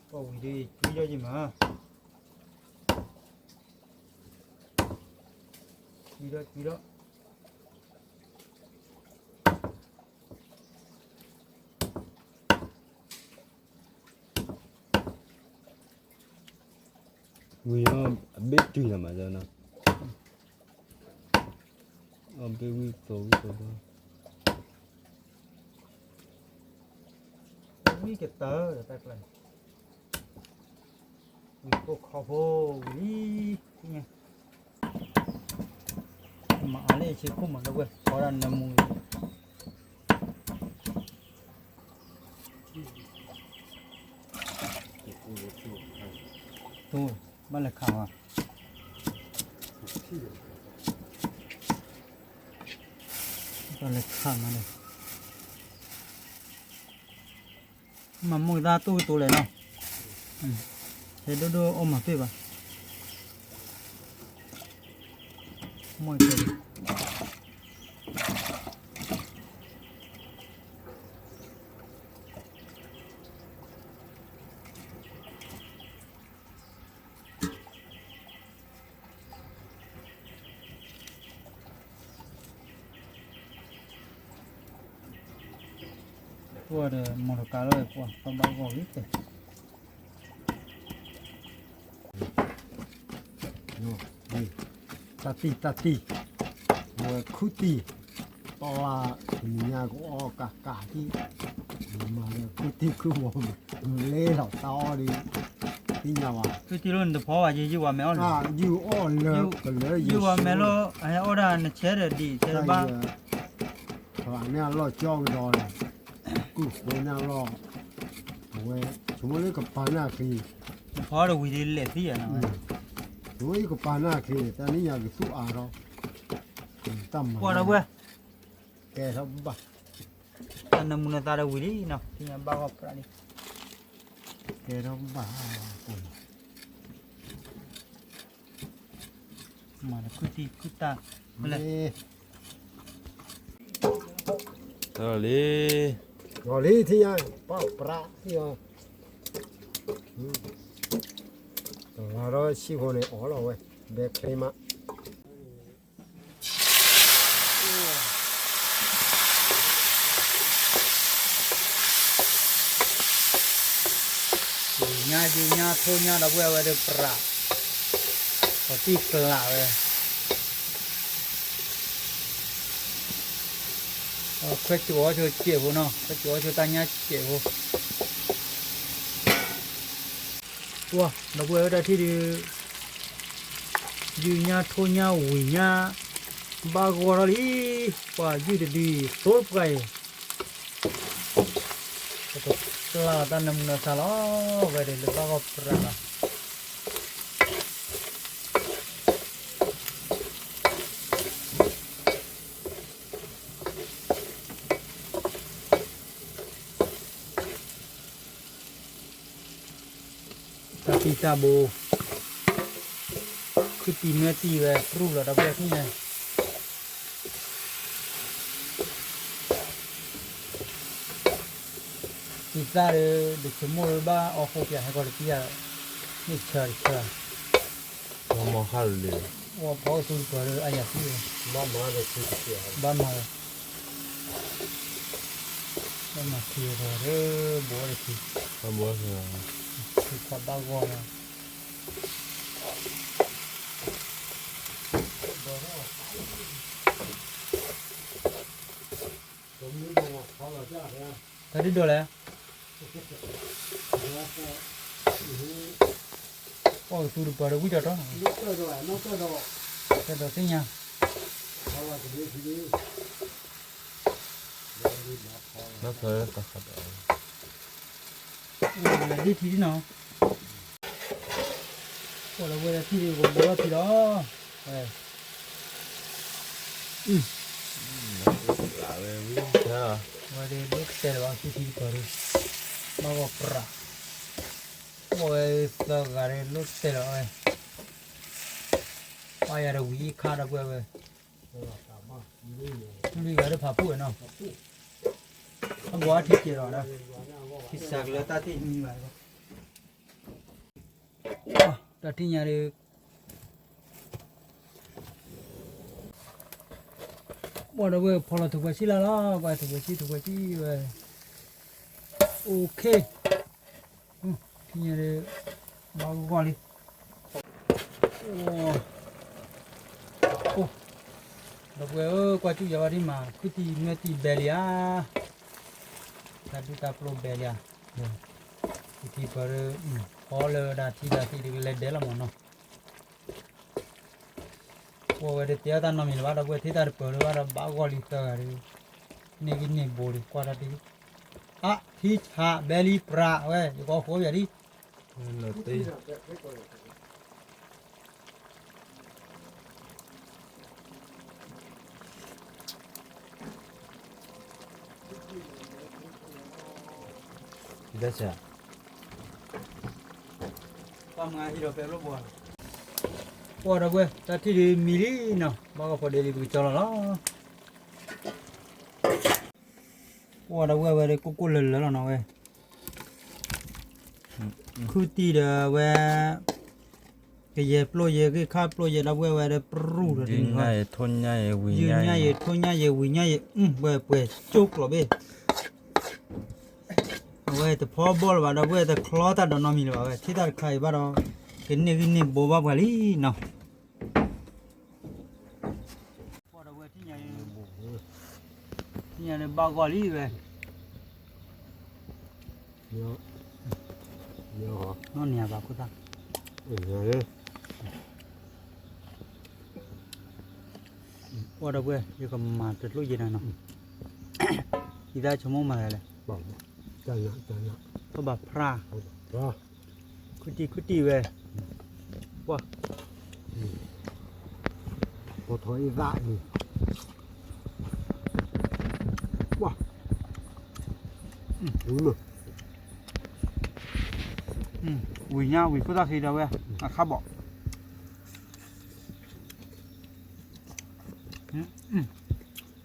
ပှၤဝံၤဒီး ကွံာ်လီၤယံၤမး, ကွံာ်လီၤ ကွံာ်လီၤ. ဝံၤအီၤအဘ့ၣ်တုၤလီၤမးနီၤ, အဘ့ၣ်ဝံၣ်သိးဝံၣ်သိးဘၣ်, ဝံၣ်ကတၢၢ်ဒီးတၢ်ကျါ, ဝံၣ်ဖိခီဖိဝံၤလံ, မၤအါလၢအဆ့ခိၣ်မးဒီပုၢ်ဝဲၢ် ဖီဒၣ်နၢမူလံ. ဘၣ်လဲၤခးမး, ဘၣ်လဲၤခးမးန့ၣ်, မၤမိၢ်သၣ်တိၢ်ကတိၤလဲၣ်နီၤ, ဟဲဒိၣ်ဒိၣ်အီၣ်မၤပ့ၢ်ဘၣ်, မိၢ်တဲ ပှၤဒီး မီၢ်တကးလီၤ ပှၤဘၣ်ဂီၢ်ဂ့ၤတဲာ်, တၢ်တံၢ်တၢ်တံၢ်, ဝဲခုၣ်တံၢ်, ပှၤတနံၤညါကအီၣ်ကးကးတံၢ်, မၤလၢခုၣ်တံၢ်ခုၣ်ဝီၤ, လဲၤလီၤတၢ်အီၣ်ဒီး, သ့ၣ်ညါဘၣ်, ခုၣ်တံၢ်လၢနတဖီဘၣ် ယယုၢ်ဝဲမဲအီၣ်လၢ, ယုၢ်အီၣ်လၢကလၢယုၢ်ဝဲမဲလၢ, ဟဲအီၣ်ဒၣ်နဆဲးဒီးဒံးဆဲးတဘၣ် ဖးန့ၢ်အလီၢ်ကၠီကဒီး, ကုၢ်ဃိန့ၢ်အလီၢ်, အဝဲ, ဆိကမိၣ်လၢကပၤန့ၢ်အချ့, နဖီဒီးဝံၤဒီးလဲၤသံယၤနီၤ, ဆိကမိၣ်လၢကပၤန့ၢ်အချ့ တၢ်န့ၣ်ယၤကသူၣ်အါထီၣ်, တၢ်မၤ, ကဲထီၣ်ဘၣ်, တၢ်နၢမူနသါဒီးဝံၤလံနီၤ သ့ၣ်ညါဘၣ်ဂီၢ်ပြးလံ, ကဲထီၣ်ဘၣ်, မၤတခုၣ်တံၢ်ခုၣ်တၢ်, လံ, လံထံၣ်ညါ, ပၢ်ပြးထံၣ်အီၤ, တဂၤဒီးဆံၣ်ဃိန့ၣ်အီၣ်လီၤဝဲ, ဘဲချ့မး ညါယညါထိၣ်ညါဒီပုၢ်ဝဲၢ်ဒီးပြး, ပှၤတံၢ်ကျးဝဲ, ခွဲးစိာ်အီၤဆိစဲးဖိနီၤ ခွဲးစိာ်အီၤဆိတၢ်ညါစဲးဖိ, ပှၤဒီပုၢ်ဝဲၢ်တၢ်ထံၣ်ဒုး, ယုၢ်ညါထိၣ်ညါဝံၤညါ, ဘၣ်ဂီၢ်ထီၣ်လံ, ပှၤယုၢ်တဒုအံၤသိပှၤအံၤ, ပကပျၢ်လီၤတၢ်နၢမူနသါလီၤ, ဝဲဒီးလၢဘၣ်ဂီၢ်ပြးလီၤ. တၢ်တံၢ်တၢ်ဘိ, ခုၣ်တံၢ်နွဲၣ်တံၢ်ဝဲ ပြူၢ်လီၤဒီပုၢ်ဝဲၢ်သ့ၣ်ညါ, တံၢ်သၣ်ဒီး ဒုးဆိကမိၣ်လၢဘၣ်အီၣ်ဃိပၠးဟဲကီးတကံၢ်ဧါ, န့ၣ်ဆၢတဆၢ, မီၢ်ဃၣ်လၢ, အိၣ်ဖီအိၣ်သူတပၤလၢအယၤသံ, ဘၣ်မၤ, ဘၣ်မၤခံဂၤဒီး ဘိးအီၣ်တခံ, ဘိးအီၣ်ခံဂၤ, ခံခွါဘၣ်ဂီၢ်လီၤ, ဘိးအီၣ် တၢ်ဒ်ဒိၣ်လဲၣ်, ပှၤကသူတပၤဒီးဝံၣ်တၢ်တီ, တၢ်ဒီးသ့ၣ်ညါ, ဘၣ်ဖၢတၢ်ခးတၢ်, လဲၤဒ်ထံဒ်နီၤ, ပှၤဒီးဝဲထံဒ်ကဘိလီၤထံလီၤ, ဝဲ ဝဲဒၣ်ဒိၣ်ကတဲာ်လၢၤဘၣ် သူထံတပၤဒီး, ဘၣ်ဂီၢ်ပြး, ပှၤဝဲသၢဂၤဒီးဒိၣ်ကတဲာ်လၢၤဝဲ, ပှၤယၤဒီးဝံၤအံၤခါဒီးပှၤဝဲ, လွံၢ်ဂၤဒီးဖးဖှိၣ်ဝဲနီၤ, အဘီအထံကဲၤလီၤဒီး, ထံစးကလၢတၢ်သ့ၣ်မံဘၣ်, တၢ်ထံၣ်ညါဒီး ပှၤဒီးဝဲဖီလီၤထုးပှဲၤဆံလၢ်လီၤ, ပှၤထုးပှဲၤဆံထုးပှဲၤဆံဝဲ, OK, ထံၣ်ညါဒီး ဘၣ်ဂီၢ်လံ, အိၣ်, ဒီးပှၤဧၢ ကွၢ်စူၣ်ယၤဘၣ်ဒ်မး ခုတံၢ်နွဲၣ်တံၢ်ဘဲလံဧါ, တၢ်ဒူတၢ်ပျိဘဲလံဧါ, ထံပၢၤဒီး ဖီလၢဒၣ်ထံဒၣ်သံးတကလဲၤဒဲးလီၤမးနီၤ ပှၤဝဲဒၣ်တဲအီၣ်တၢ်နီတမံၤလၢၤဘၣ် ဒီပုၢ်ဝဲၢ် ထံၣ်တၢ်တပၢၤလၢၤဘၣ်ဒီး ဘၣ်ဂီၢ်လံသၢဂၤဒီး န့ၢ်ဂံၢ်န့ၢ်ဘိလံ ကွၢ်တၢ်တဂ့ၤ, အါ ထံဆးဘဲလံပြးဝဲ ယကီၢ်ဃိယၤဒ် ပှၤဒီပုၢ်ဝဲၢ် တၢ်ထံၣ်ဒ်မံၤလံနီၤ ဘၣ်ဂီၢ်ဖီဒဲးလံ ပကကၠီလီၤလီၤ. ပှၤဒီပုၢ်ဝဲၢ်ဝဲဒၣ်ကိၢ်ကိၢ်လၢၤလၢၤလီၤနီၤဝဲ ခုတံၢ်ဒီးဝဲ ကယဲၢ်ပျိယဲၢ်ဂ့ၢ်ခါပျိယဲၢ်ဒီပုၢ်ဝဲၢ်ဝဲဒၣ်ပြူၢ်ဒီး ယုၢ်ညါယဲၢ်ထိၣ်ညါယဲၢ်ဝံၤညါယဲၢ် ယုၢ်ညါယဲၢ်ထိၣ်ညါယဲၢ်ဝံၤညါယဲၢ် ပှဲၤပှဲၤကၠိကျိးဘ့ၣ် အဝဲတဖီဘီလၢၤဘၣ်ဒီပုၢ်ဝဲၢ် တချီတၢ်ဒီးနီတမံၤလၢၤဘၣ်ဝဲ ထံၣ်တၢ်တခါအံၤဘၣ်ဒီး ကန့ၢ်ဂံၢ်န့ၢ်ဘိဘၣ်ပှၤလံနီၤ ပှၤဒီပုၢ်ဝဲၢ် ထံၣ်ညါလၢဘၣ်ဂီၢ်လံဝဲ နီၢ်န့ၣ်ဘၣ်ခိၣ်သၣ် ပှၤဒီပုၢ်ဝဲၢ် ယကမၤတကျိၣ်ယဲၢ်နၤနီၤ ယသးဆိကမိၣ်မၤလဲၣ် ထီၣ်ဘၣ်ဖျါ ခုတံၢ်ခုတံၢ်ဝဲ ပှၤ ပထီၣ်အံသၣ်အံၤ ပှၤ ဝံၤမး ဝံၤညါဝံၤခိၣ်သၣ်ဃံဒီပုၢ်ဝဲၢ် အခါဘီၣ် ပှၤ ပှၤဒီပုၢ်ဝဲၢ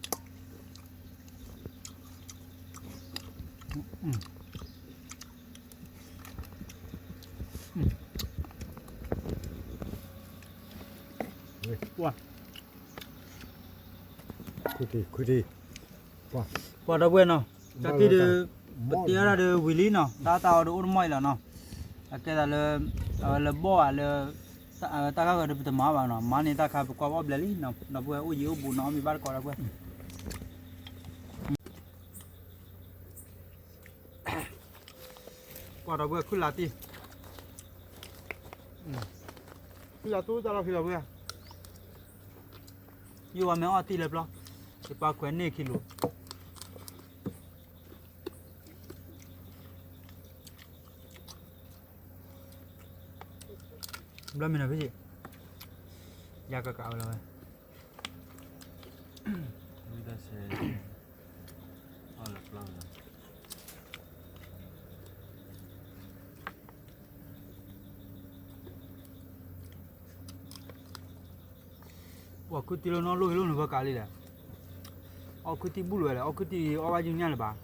်နီၤ တၢ်ထံၣ်ဒီး ပတဲအီၤဒၣ်ဒီးဝံၤလံနီၤ တၢ်တၢ်အီၤဒီးအိၣ်တမီၢ်အံၤလီၤနီၤ အကဲသးလၢ အဝဲလၢဘီၣ်ဧါလၢ တၢ်ဂၤဂၤဒီးပတမၤဘၣ်နီၤ မၤန့ၢ်တၢ်ခါပကွၢ်ဘၣ်ဘျဲၣ်လံနီၤ ဒီပုၢ်ဝဲၢ်အိၣ်ယံၤအိၣ်ဘူးနီၤ အီၣ်မ့ၤဘၣ်တကိးဒီပုၢ်ဝဲၢ် ပှၤဒီပုၢ်ဝဲၢ်ခုၣ်လါတံၢ် ခုၣ်လါတူၢ်တၢ်လီၢ်ခံဒီပုၢ်ဝဲၢ် ယိၣ်ဝဲမ့ၢ်အီၣ်တံၢ်လၢပျီ ယပၢ်ခွဲးန့ၢ်ခံလိၤ ဘျီမ့ၢ်နီၤဖံး ယၤကကးဝဲလီၤဝဲ ဝံသးစဲ အီၣ်လၢပျီလီၤ ပှၤခုတံၢ်လီၤနီၤ လိၣ်ဟံးလိၣ်နုာ်ဖီကးလံလဲၣ်, အီၣ်ခုတံၢ်ဘူၣ်လီၤဝဲလဲၣ်, အီၣ်ခုတံၢ်ဘူၣ်လီၤဝဲလဲၣ်, အီၣ်ခုတံၢ်အီၣ်ဘၣ်ယုၢ်ညၣ်လၢၤဘၣ်.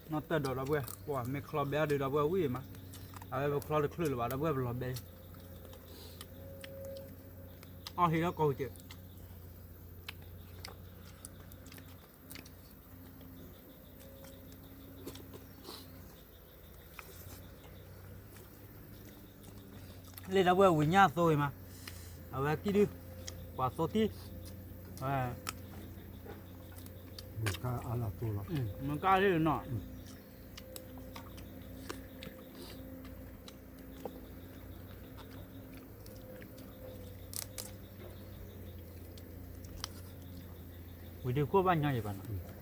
နီၢ်တၢၢ်ဒီးဒီပုၢ်ဝဲၢ်, ပှၤမ့ၢ်ချီဘဲအီၤဒီး ဒီပုၢ်ဝဲၢ်ဝံၣ်မး, အဝဲပချီတချုးလၢၤဘၣ် ဒီပုၢ်ဝဲၢ်ပလီၤဘဲ, အီၣ်ဟံးလၢကိးက့ၤ လၢဒီပုၢ်ဝဲၢ်ဝံၤညါသိဂ့ၤမး, အဝဲကံၣ်ဒု, ပှၤသိတံၢ်, မုၢ်ကါအါလၢသိလီၤ, မုၢ်ကါလၢနီၤ ဝံၤဒုခိၣ်ဘၣ်ညီယံၤဘၣ်နီၤ,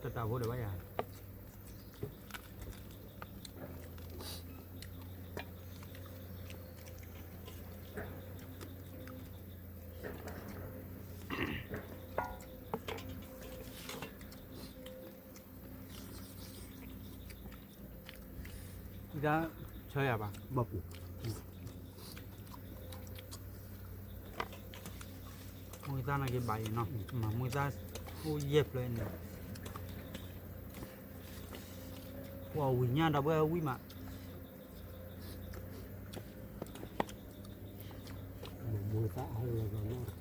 တတၢ်ဖိဒီးဘၣ်ယၤ ဒၣ်ဆၢယၤဘၣ်, မုၢ်သၣ်နာ်က့ၤဘၣ်အံၤနီၤ, မုၢ်သၣ်အိၣ်ယဲၢ်ဖျၢၣ်န့ၣ်, ပှၤဝံၤညါဒီပုၢ်ဝဲၢ်ဝံၣ်မး မုၢ်သၣ်အါလၢၤနီၤ,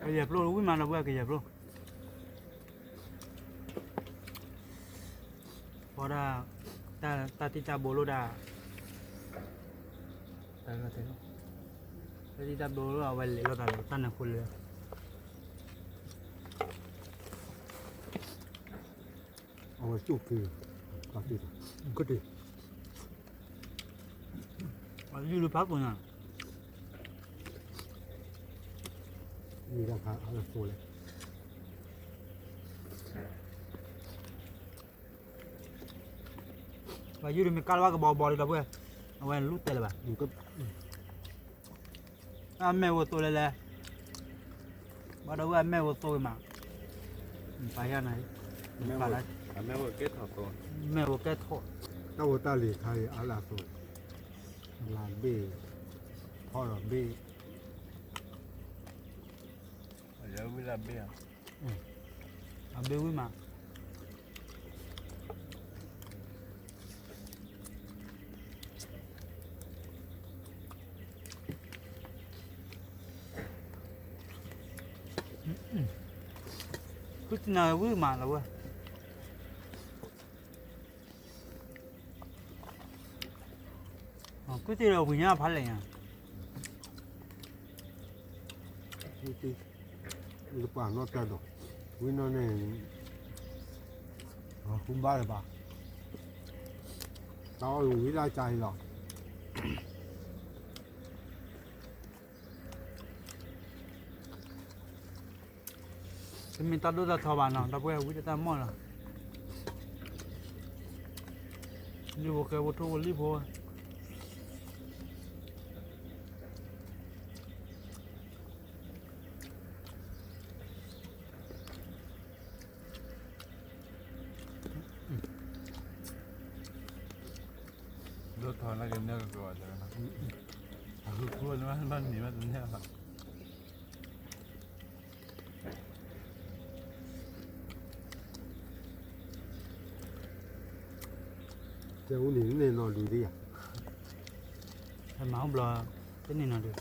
ကယဲၢ်ဖျိဝံၣ်မးဒီပုၢ်ဝဲၢ် ကယဲၢ်ဖျိ, ပှၤဒၣ် တၢ်တံၢ်တၢ်ဘိလိၣ်ဒၣ်, တၢ်တံၢ်တၢ်ဘိလိၣ်အဝဲလဲၤလိာ်သးဒီးတၢ်န့ၣ်အဃိလၢ အဝဲကၠိၣ်က့ၤ, ကတ့ၢ်, အယူၢ်လၢဖးပူၤညါ, မ့ၢ်တၢ်ဖးအါလၢသိလဲၣ်, ပှၤယူၢ်ဒီးမ့ၢ်ကါလၢၤဘၣ်ကဘီဘီဒီပုၢ်ဝဲၢ်, အဝဲလူၢ်တဲလၢၤဘၣ် အမဲာ်ဝဲသိလဲၣ်လဲၣ်, ဘၣ်ဒီပုၢ်ဝဲၢ်အမဲာ်ဝဲသိဂ့ၤမး, ပာ်ယၤန့ၣ်, အမဲာ်ဝဲကဲထီၣ်, တၢ်ဖိတၢ်လံၤခါအံၤအါလၢအသိ, လၢဘ့ၣ်, ထီၣ်ဒီးဘ့ၣ်, အဝံၣ်လၢဘ့ၣ်, အဘ့ၣ်ဝံၣ်မး ဃုတနၤဝံၣ်မးလီၤဝဲ, ဃုတနၤဝံၣ်ညါဖးလဲၣ်ညါ, ဃုတနၤ, ပှၤနီၢ်တၢ်ဒီး, ဝံၤနီၢ်န့ၣ်, ဃုဘၣ်လၢၤဘၣ်, တၢ်အီၣ်ဝံၤလၢကၢ်အံၤလီၤ. တမ့ၢ်တၢ်ဒိၣ်တၢ်ထီဘၣ်နီၤ, ဒီပုၢ်ဝဲၢ်ဝံတၢ်မီၢ်လီၤ, လံၣ်ဖိဃဲဖိထိၣ်ဖိလံၣ်ဖိ ဒိၣ်ထီၣ်နာ်က့ၤမ့ၢ်ကကီးဝဲတဂၤနီၤ, အဃုဃုန့ၣ်ဘၣ်န့ၣ်ဘၣ်တန့ၢ်ဘၣ်. တဲအူန့ၣ်န့ၢ်နီၢ်ဒုးဒံးယၤ, ဟဲမၤဟီၣ်ဘျီ, တန့ၢ်နီၢ်ဒုး,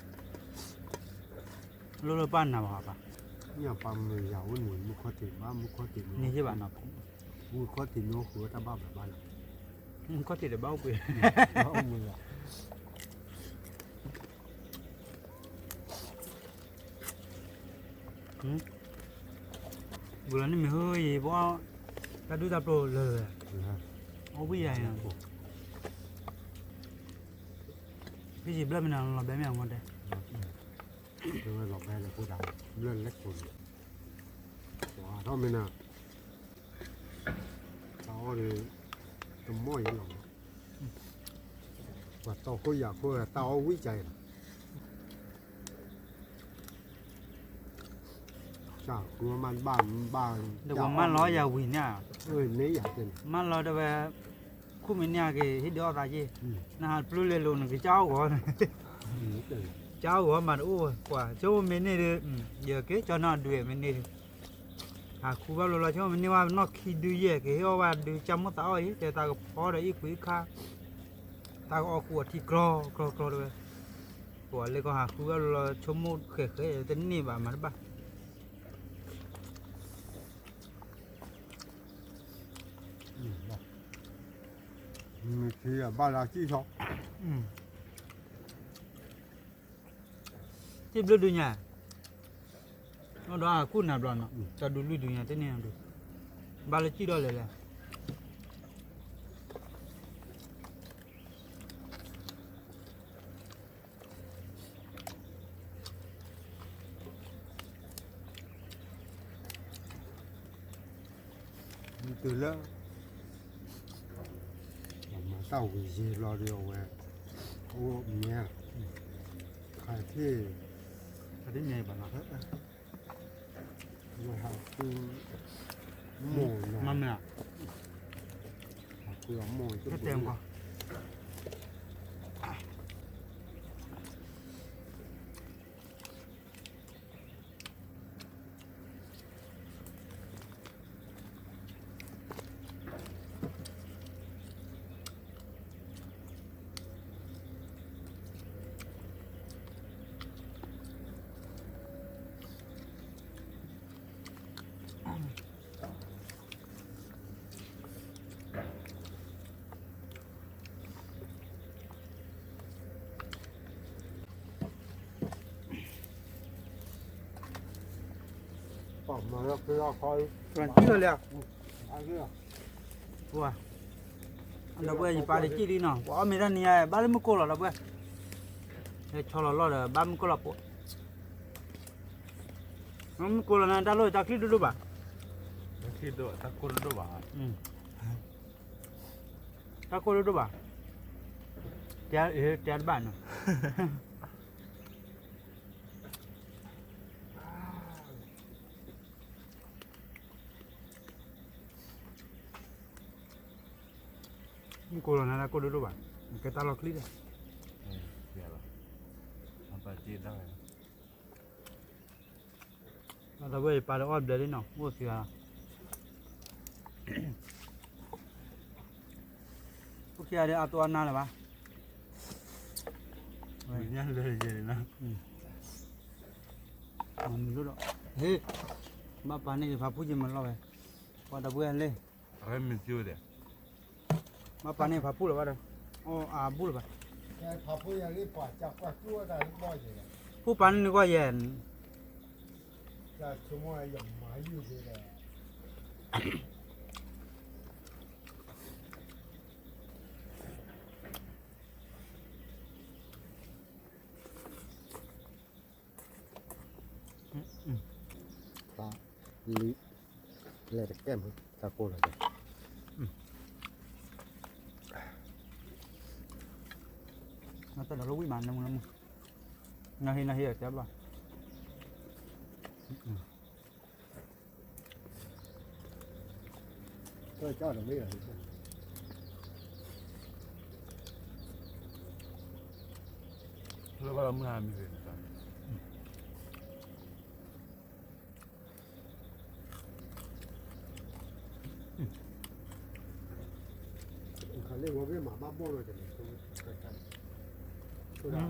လိၣ်လၢပၢ်နၤဘၣ်ဘၣ်, ညၣ်ပၢ်မုာ်ယၤအိၣ်န့ၣ် မူခီၣ်ထံးဘၣ် မူခီၣ်ထံးန့ၣ်, မူခီၣ်ထံးန့ၣ်အိၣ်ဃုာ်ဝဲတၢ်ဘၣ်ဘၣ်ဘၣ်လီၤ, မူခီၣ်ထံးဒီးဘၣ်အိၣ်ပှဲၤ, အိၣ်မုာ်လီၤ. ဘူးလီၤန့ၣ်မ့ၢ်ဟိယံၤဘီ, တၢ်ဒုၣ်တၢ်ပျိလၢာ်, အီၣ်ဝံၣ်ယၤ, ဖဲယံၤဘျၢမ့ၢ်နၤလီၤဘဲမ့ၢ်အမီၢ်တဲ, လီၤဘဲလၢဖိဒၣ်, ဘျၢလဲၤခိၣ်န့ၣ်, ပှၤထီၣ်မ့ၢ်နၤ, တၢ်အီၣ်ဒီး, တမီၢ်ယဲလီၤ, ပှၤတီခိၣ်ယၤခိၣ်တၢ်အီၣ်ဝံၣ်ကါအံၤလီၤ. တၢ်ဃုမးဘၣ်ဘၣ်, တၢ်မၢလီၤယၤဝံၤန့ၣ်, မၢလီၤတဲဝဲ, ခိၣ်မ့ၢ်န့ၢ်အက့ၤ ဟ့ၣ်ဒုးအီၣ်သးက့ၤ, နဟးပျုၤလဲၤလိာ်နကစၢ်အီၣ်ဂီၤန့ၣ်, ကၠီဂီၤမးတအိၣ်ဝဲ ပှၤဆိကမိၣ်မ့ၢ်န့ၢ်ဒီး ယက့ၤကၠီနီၢ်ဒုးမ့ၢ်န့ၢ်ဒီး ဟးဃုဘၣ်လီၤလီၤ ဆိကမိၣ်မ့ၢ်န့ၢ်ဝဲနီၢ်ခံဒုယဲၢ် ကဟ့ၣ်အီၣ်ဝဲဒုး ကၠၢ်မိၣ်သးအီၣ်အံၤ တဲတၢ်ကဖီဒီးအံၣ်ကွံာ်ခါ တၢ်ကအီၣ်ဃုအီထံကျီကျီကျီတဲဝဲ ပှၤလၢကဟးဃုဘၣ်လီၤလီၤ ဆိကမိၣ်ဃဲးဃဲး တန့ၢ်ဘၣ်မၤတဘၣ် မ့ၢ်ဘၣ်လၢကံၢ်ဆီ စံၣ်ဘျုးဒုးညါ နီၢ်ဒီးအကူၣ်နၤဘျီနီၤ တၢ်ဒုးလွံၢ်ဒုးညါတန့ၢ်ဒုး ဘၣ်လၢစံၣ်ဒီးလဲၤလဲၣ် တုၤလၢ မၤတၢ်ဝံၤယံၤလီၤဒီးအဝဲ အိၣ်မ့ၢ် ခါထံၣ် ခါထံၣ်မ့ၢ်ဘၣ်နီၤ ဝဲဟးဃု မိၢ်နီၤ မ့ၢ် ဟးဃုအမိၢ် တဲတဲကွၢ် ပှၤ ဒီပုၢ်ဝဲၢ် ယပာ်လီၤစံၣ်လံနီၤ ပှၤအီၣ်မ့ၤတၢ်နံၤညါ ဘၣ်လၢမုၢ်ကိၢ်လီၤ ဒီပုၢ်ဝဲၢ် ဟဲဆီလီၤလီၢ်ဒီး ဘၣ်မုၢ်ကိၢ်လီၤပိာ် မုၢ်ကိၢ်လီၤန့ၣ် တၢ်လိၣ်တၢ်ချံဒိၣ်ဒိၣ်ဘၣ် တၢ်ချံဒိၣ် တၢ်ကိၢ်ဒိၣ်ဒိၣ်ဘၣ် တၢ်ကိၢ်ဒိၣ်ဒိၣ်ဘၣ် တဲတဘၣ်နီၤ မုၢ်ကိၢ်လီၤန့ၣ် တၢ်ကိၢ်ဒိၣ်ဒိၣ်ဘၣ် ကဲတၢ်လီၢ်ချံဒီး ဒီပုၢ်ဝဲၢ် ယပာ်လီၤအီၣ်ဘျဲၣ်လံနီၤ အိၣ်သံဂၤ အိၣ်ခံဂၤဒီးအတိၢ်အနါလၢၤဘၣ် ညါလၢယဲၢ်လီၤ မၤမုာ်လိၣ်ဒီး ဟ့ၣ် ဘၣ်ပာ်န့ၢ်ယဖးဖူယမၤလီၢ်ဝဲ ပှၤဒီပုၢ်ဝဲၢ်လၢ မ့ၢ်ကၠိဒီး ဘၣ်ပာ်န့ၢ်ဖးဖူလၢၤဘၣ်ဒီး အီၣ်အဘူးလၢၤဘၣ် ဖူပာ်န့ၢ်နကွၢ်ယဲၢ် လံ လဲၤတကဲမး တၢ်ကိၢ်လီၤ နတၢ်လီၤလီၤဝံၣ်မး နမုၢ်နမုၢ် နဟ့ၣ်နဟ့ၣ်တဲဘၣ် လၢဘၣ်လီၤမုၢ်ဟါမံၤ ခါလၢဝဲမၤဘၣ်ဘီၣ်လီၤ ကန့ၣ် တၢ်ပၢၢ်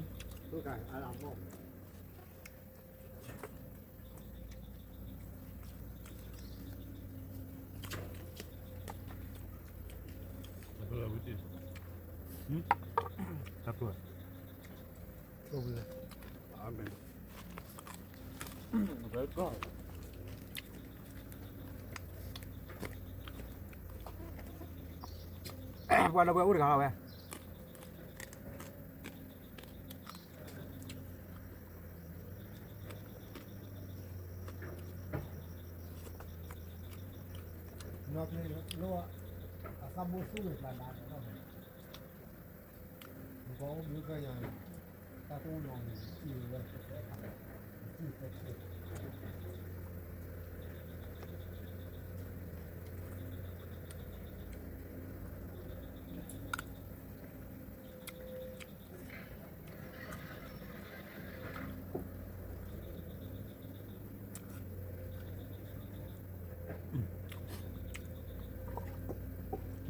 အမ့ၢ် ပှၤဒီပုၢ်ဝဲၢ်အိၣ်တဂၤလီၤဝဲ နီၢ်ကျ့လိၣ် အသၣ်ဘိၣ်သူၣ်ဝဲ ပှၤနၤန့ၣ်လီၤ နကအိၣ်ဘျုးကညါ တၢ်တအိၣ်နီတမံၤ စံၣ်ဝဲ တတဲခါ စံၣ်တဲတဲ တၢ်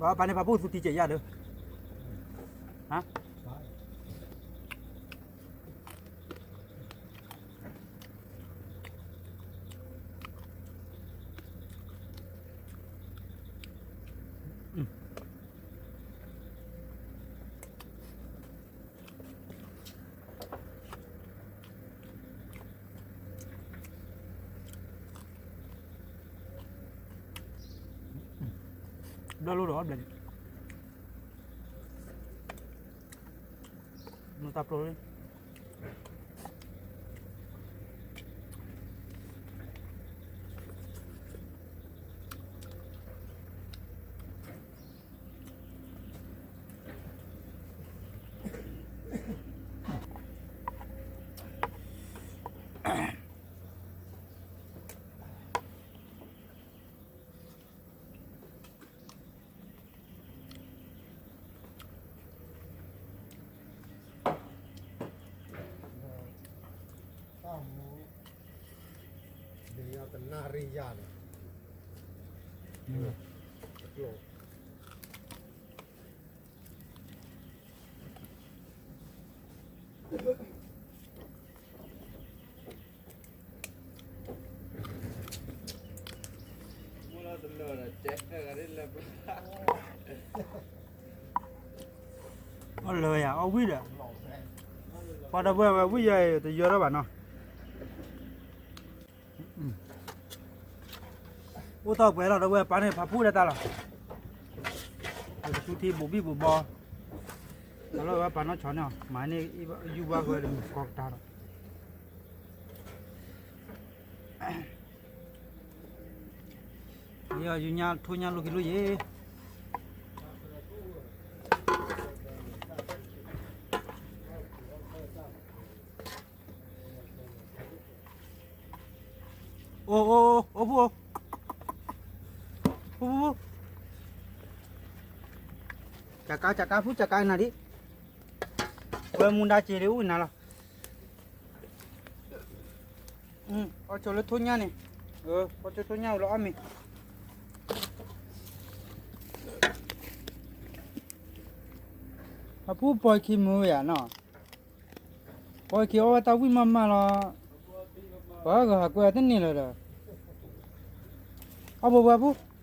ပၢ်န့ၣ်ဖးဖူသူတံၢ်ကဲးယၤဒီး ဘျီလိဒီးဘျီ နတၢ်ပျိလံ တနၣ်ရံၣ်ယၤန့ၣ် အီၣ်လၢယၤ အီၣ်ဝံၣ်ဒီး ပှၤဒီပုၢ်ဝဲၢ်ဝံၣ်ယၤ တယၢထီၣ်ဘၣ်နီၤ အိၣ်သီပှဲၤလီၤ ဒီပုၢ်ဝဲၢ် ပၢ်န့ၣ်ဖးဖူလၢတၢ်လီၤ ကသူထံဘိးဘံၣ်ဘိးဘီ တၢ်လီၢ်ဝဲပၢ်နီၢ်ဆီန့ၣ် မၤန့ၢ် ယူၢ်ဘၣ်ဝဲလၢမုၢ်ကီၢ်ကတၢၢ်လီၤ ယယညါထိညါလိာ်က့ၤလိာ်ယ့ၤ အိၣ်အိၣ်အိၣ်ဖူအိၣ် ဖူဖူဖူ ကကါကကါဖူကကါနၤဒံး ဝဲမူဒါစ့ၤဒံးအိၣ်နၤလီၤ အီၣ်ဆိလၢထိညါန့ၣ် အီၣ်ဆိထိညါဝဲလီၤအီၣ်မ့ၤ အဖူပှၤခံမုာ်ဝဲယၤနီၤ ပှၤခံအီၣ်ဝဲတၢ်ဝံၣ်မးမးလီၤ ပှၤဂၤဟးကွဲတန့ၢ်လၢၤဒီး အီၣ်ဘိဘၣ်ဖူ အီၣ်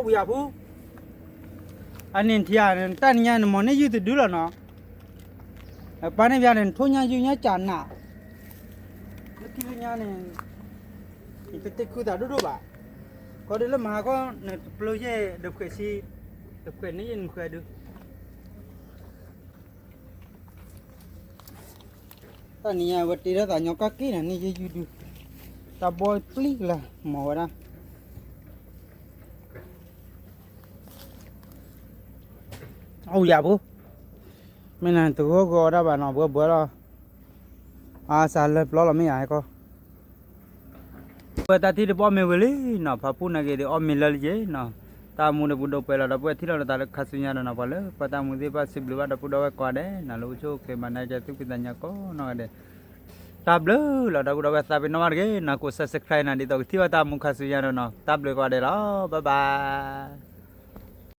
ဝံၤယၤဖူ အန့ၣ်ထံၣ်ဧါ တၢ်နံၤညါန့ၣ် မ့ၢ်န့ၢ်ယုၢ်တဒုလီၤနီၤ ပၢ်န့ၣ်ပျါန့ၣ် နထိညါယုၢ်ညါကၢ်နး လၢခံလၢညါန့ၣ် နတတ့ၢ်ခုသးဒိၣ်ဒိၣ်ဘၣ် ခီဒုလၢမဟါခီ နတပျိယဲၢ်ဒီးဖှဲးဆံ ဒီးဖှဲးန့ၢ်ယဲၢ်နဃဲဒု တၢ်နံၤညါဝဲတ့ထီၣ်သးညီကီၢ်က့ၢ်နၤန့ၣ်ယဲၢ်ယုၢ်ဒု တၢ်ဘီပျံၤကလၢမၤဝဲဒၣ် အိၣ်ယၤဖိ မ့ၢ်နတဂီၢ်ဂီၤဒၣ်ဘၣ်နီၤ ဘှဲဘှဲလီၤ အါစးလၢပျီလီၤမ့ၢ်ယၤဟဲကီၢ် ဝဲတၢ်ထံၣ်တဘီမ့ၢ်ဝံၤလံနီၤ ဖးဖူနာ်က့ၤဒီးအီၣ်မ့ၤလၢလံက့ၤနီၤ တၢ်မူဒီးပူၤဒိၣ်ပှဲၤလီၤ ဒီပုၢ်ဝဲၢ်ထံၣ်လီၤလၢတၢ်လၢခါဆူညါဒီးနီၤ ပှၤလၢပှၤတၢ်မူသ့ၣ်တဖၣ်စံးဘျုးဘၣ်ဒီပုၢ်ဒီဝဲၢ်ကိးဂၤဒဲးနီၤ လၢအိၣ်ဆူၣ်အိၣ်ချ့မၤနၢၤကဲသုးက့သးညါကိးနီၢ်ဂၤဒဲး တၢ်ဘျုးလီၤ ဒီပုၢ်ဒီဝဲၢ်သးပ့ၤနီၣ်ဘၣ်တဂ့ၤနီၤ ကိး subscribe နၤ ဒ်သိးကထံၣ်ဘၣ်တၢ်မူခါဆူညါဒီးနီၤ တၢ်ဘျုးကိးဂၤဒဲးလီၤ bye bye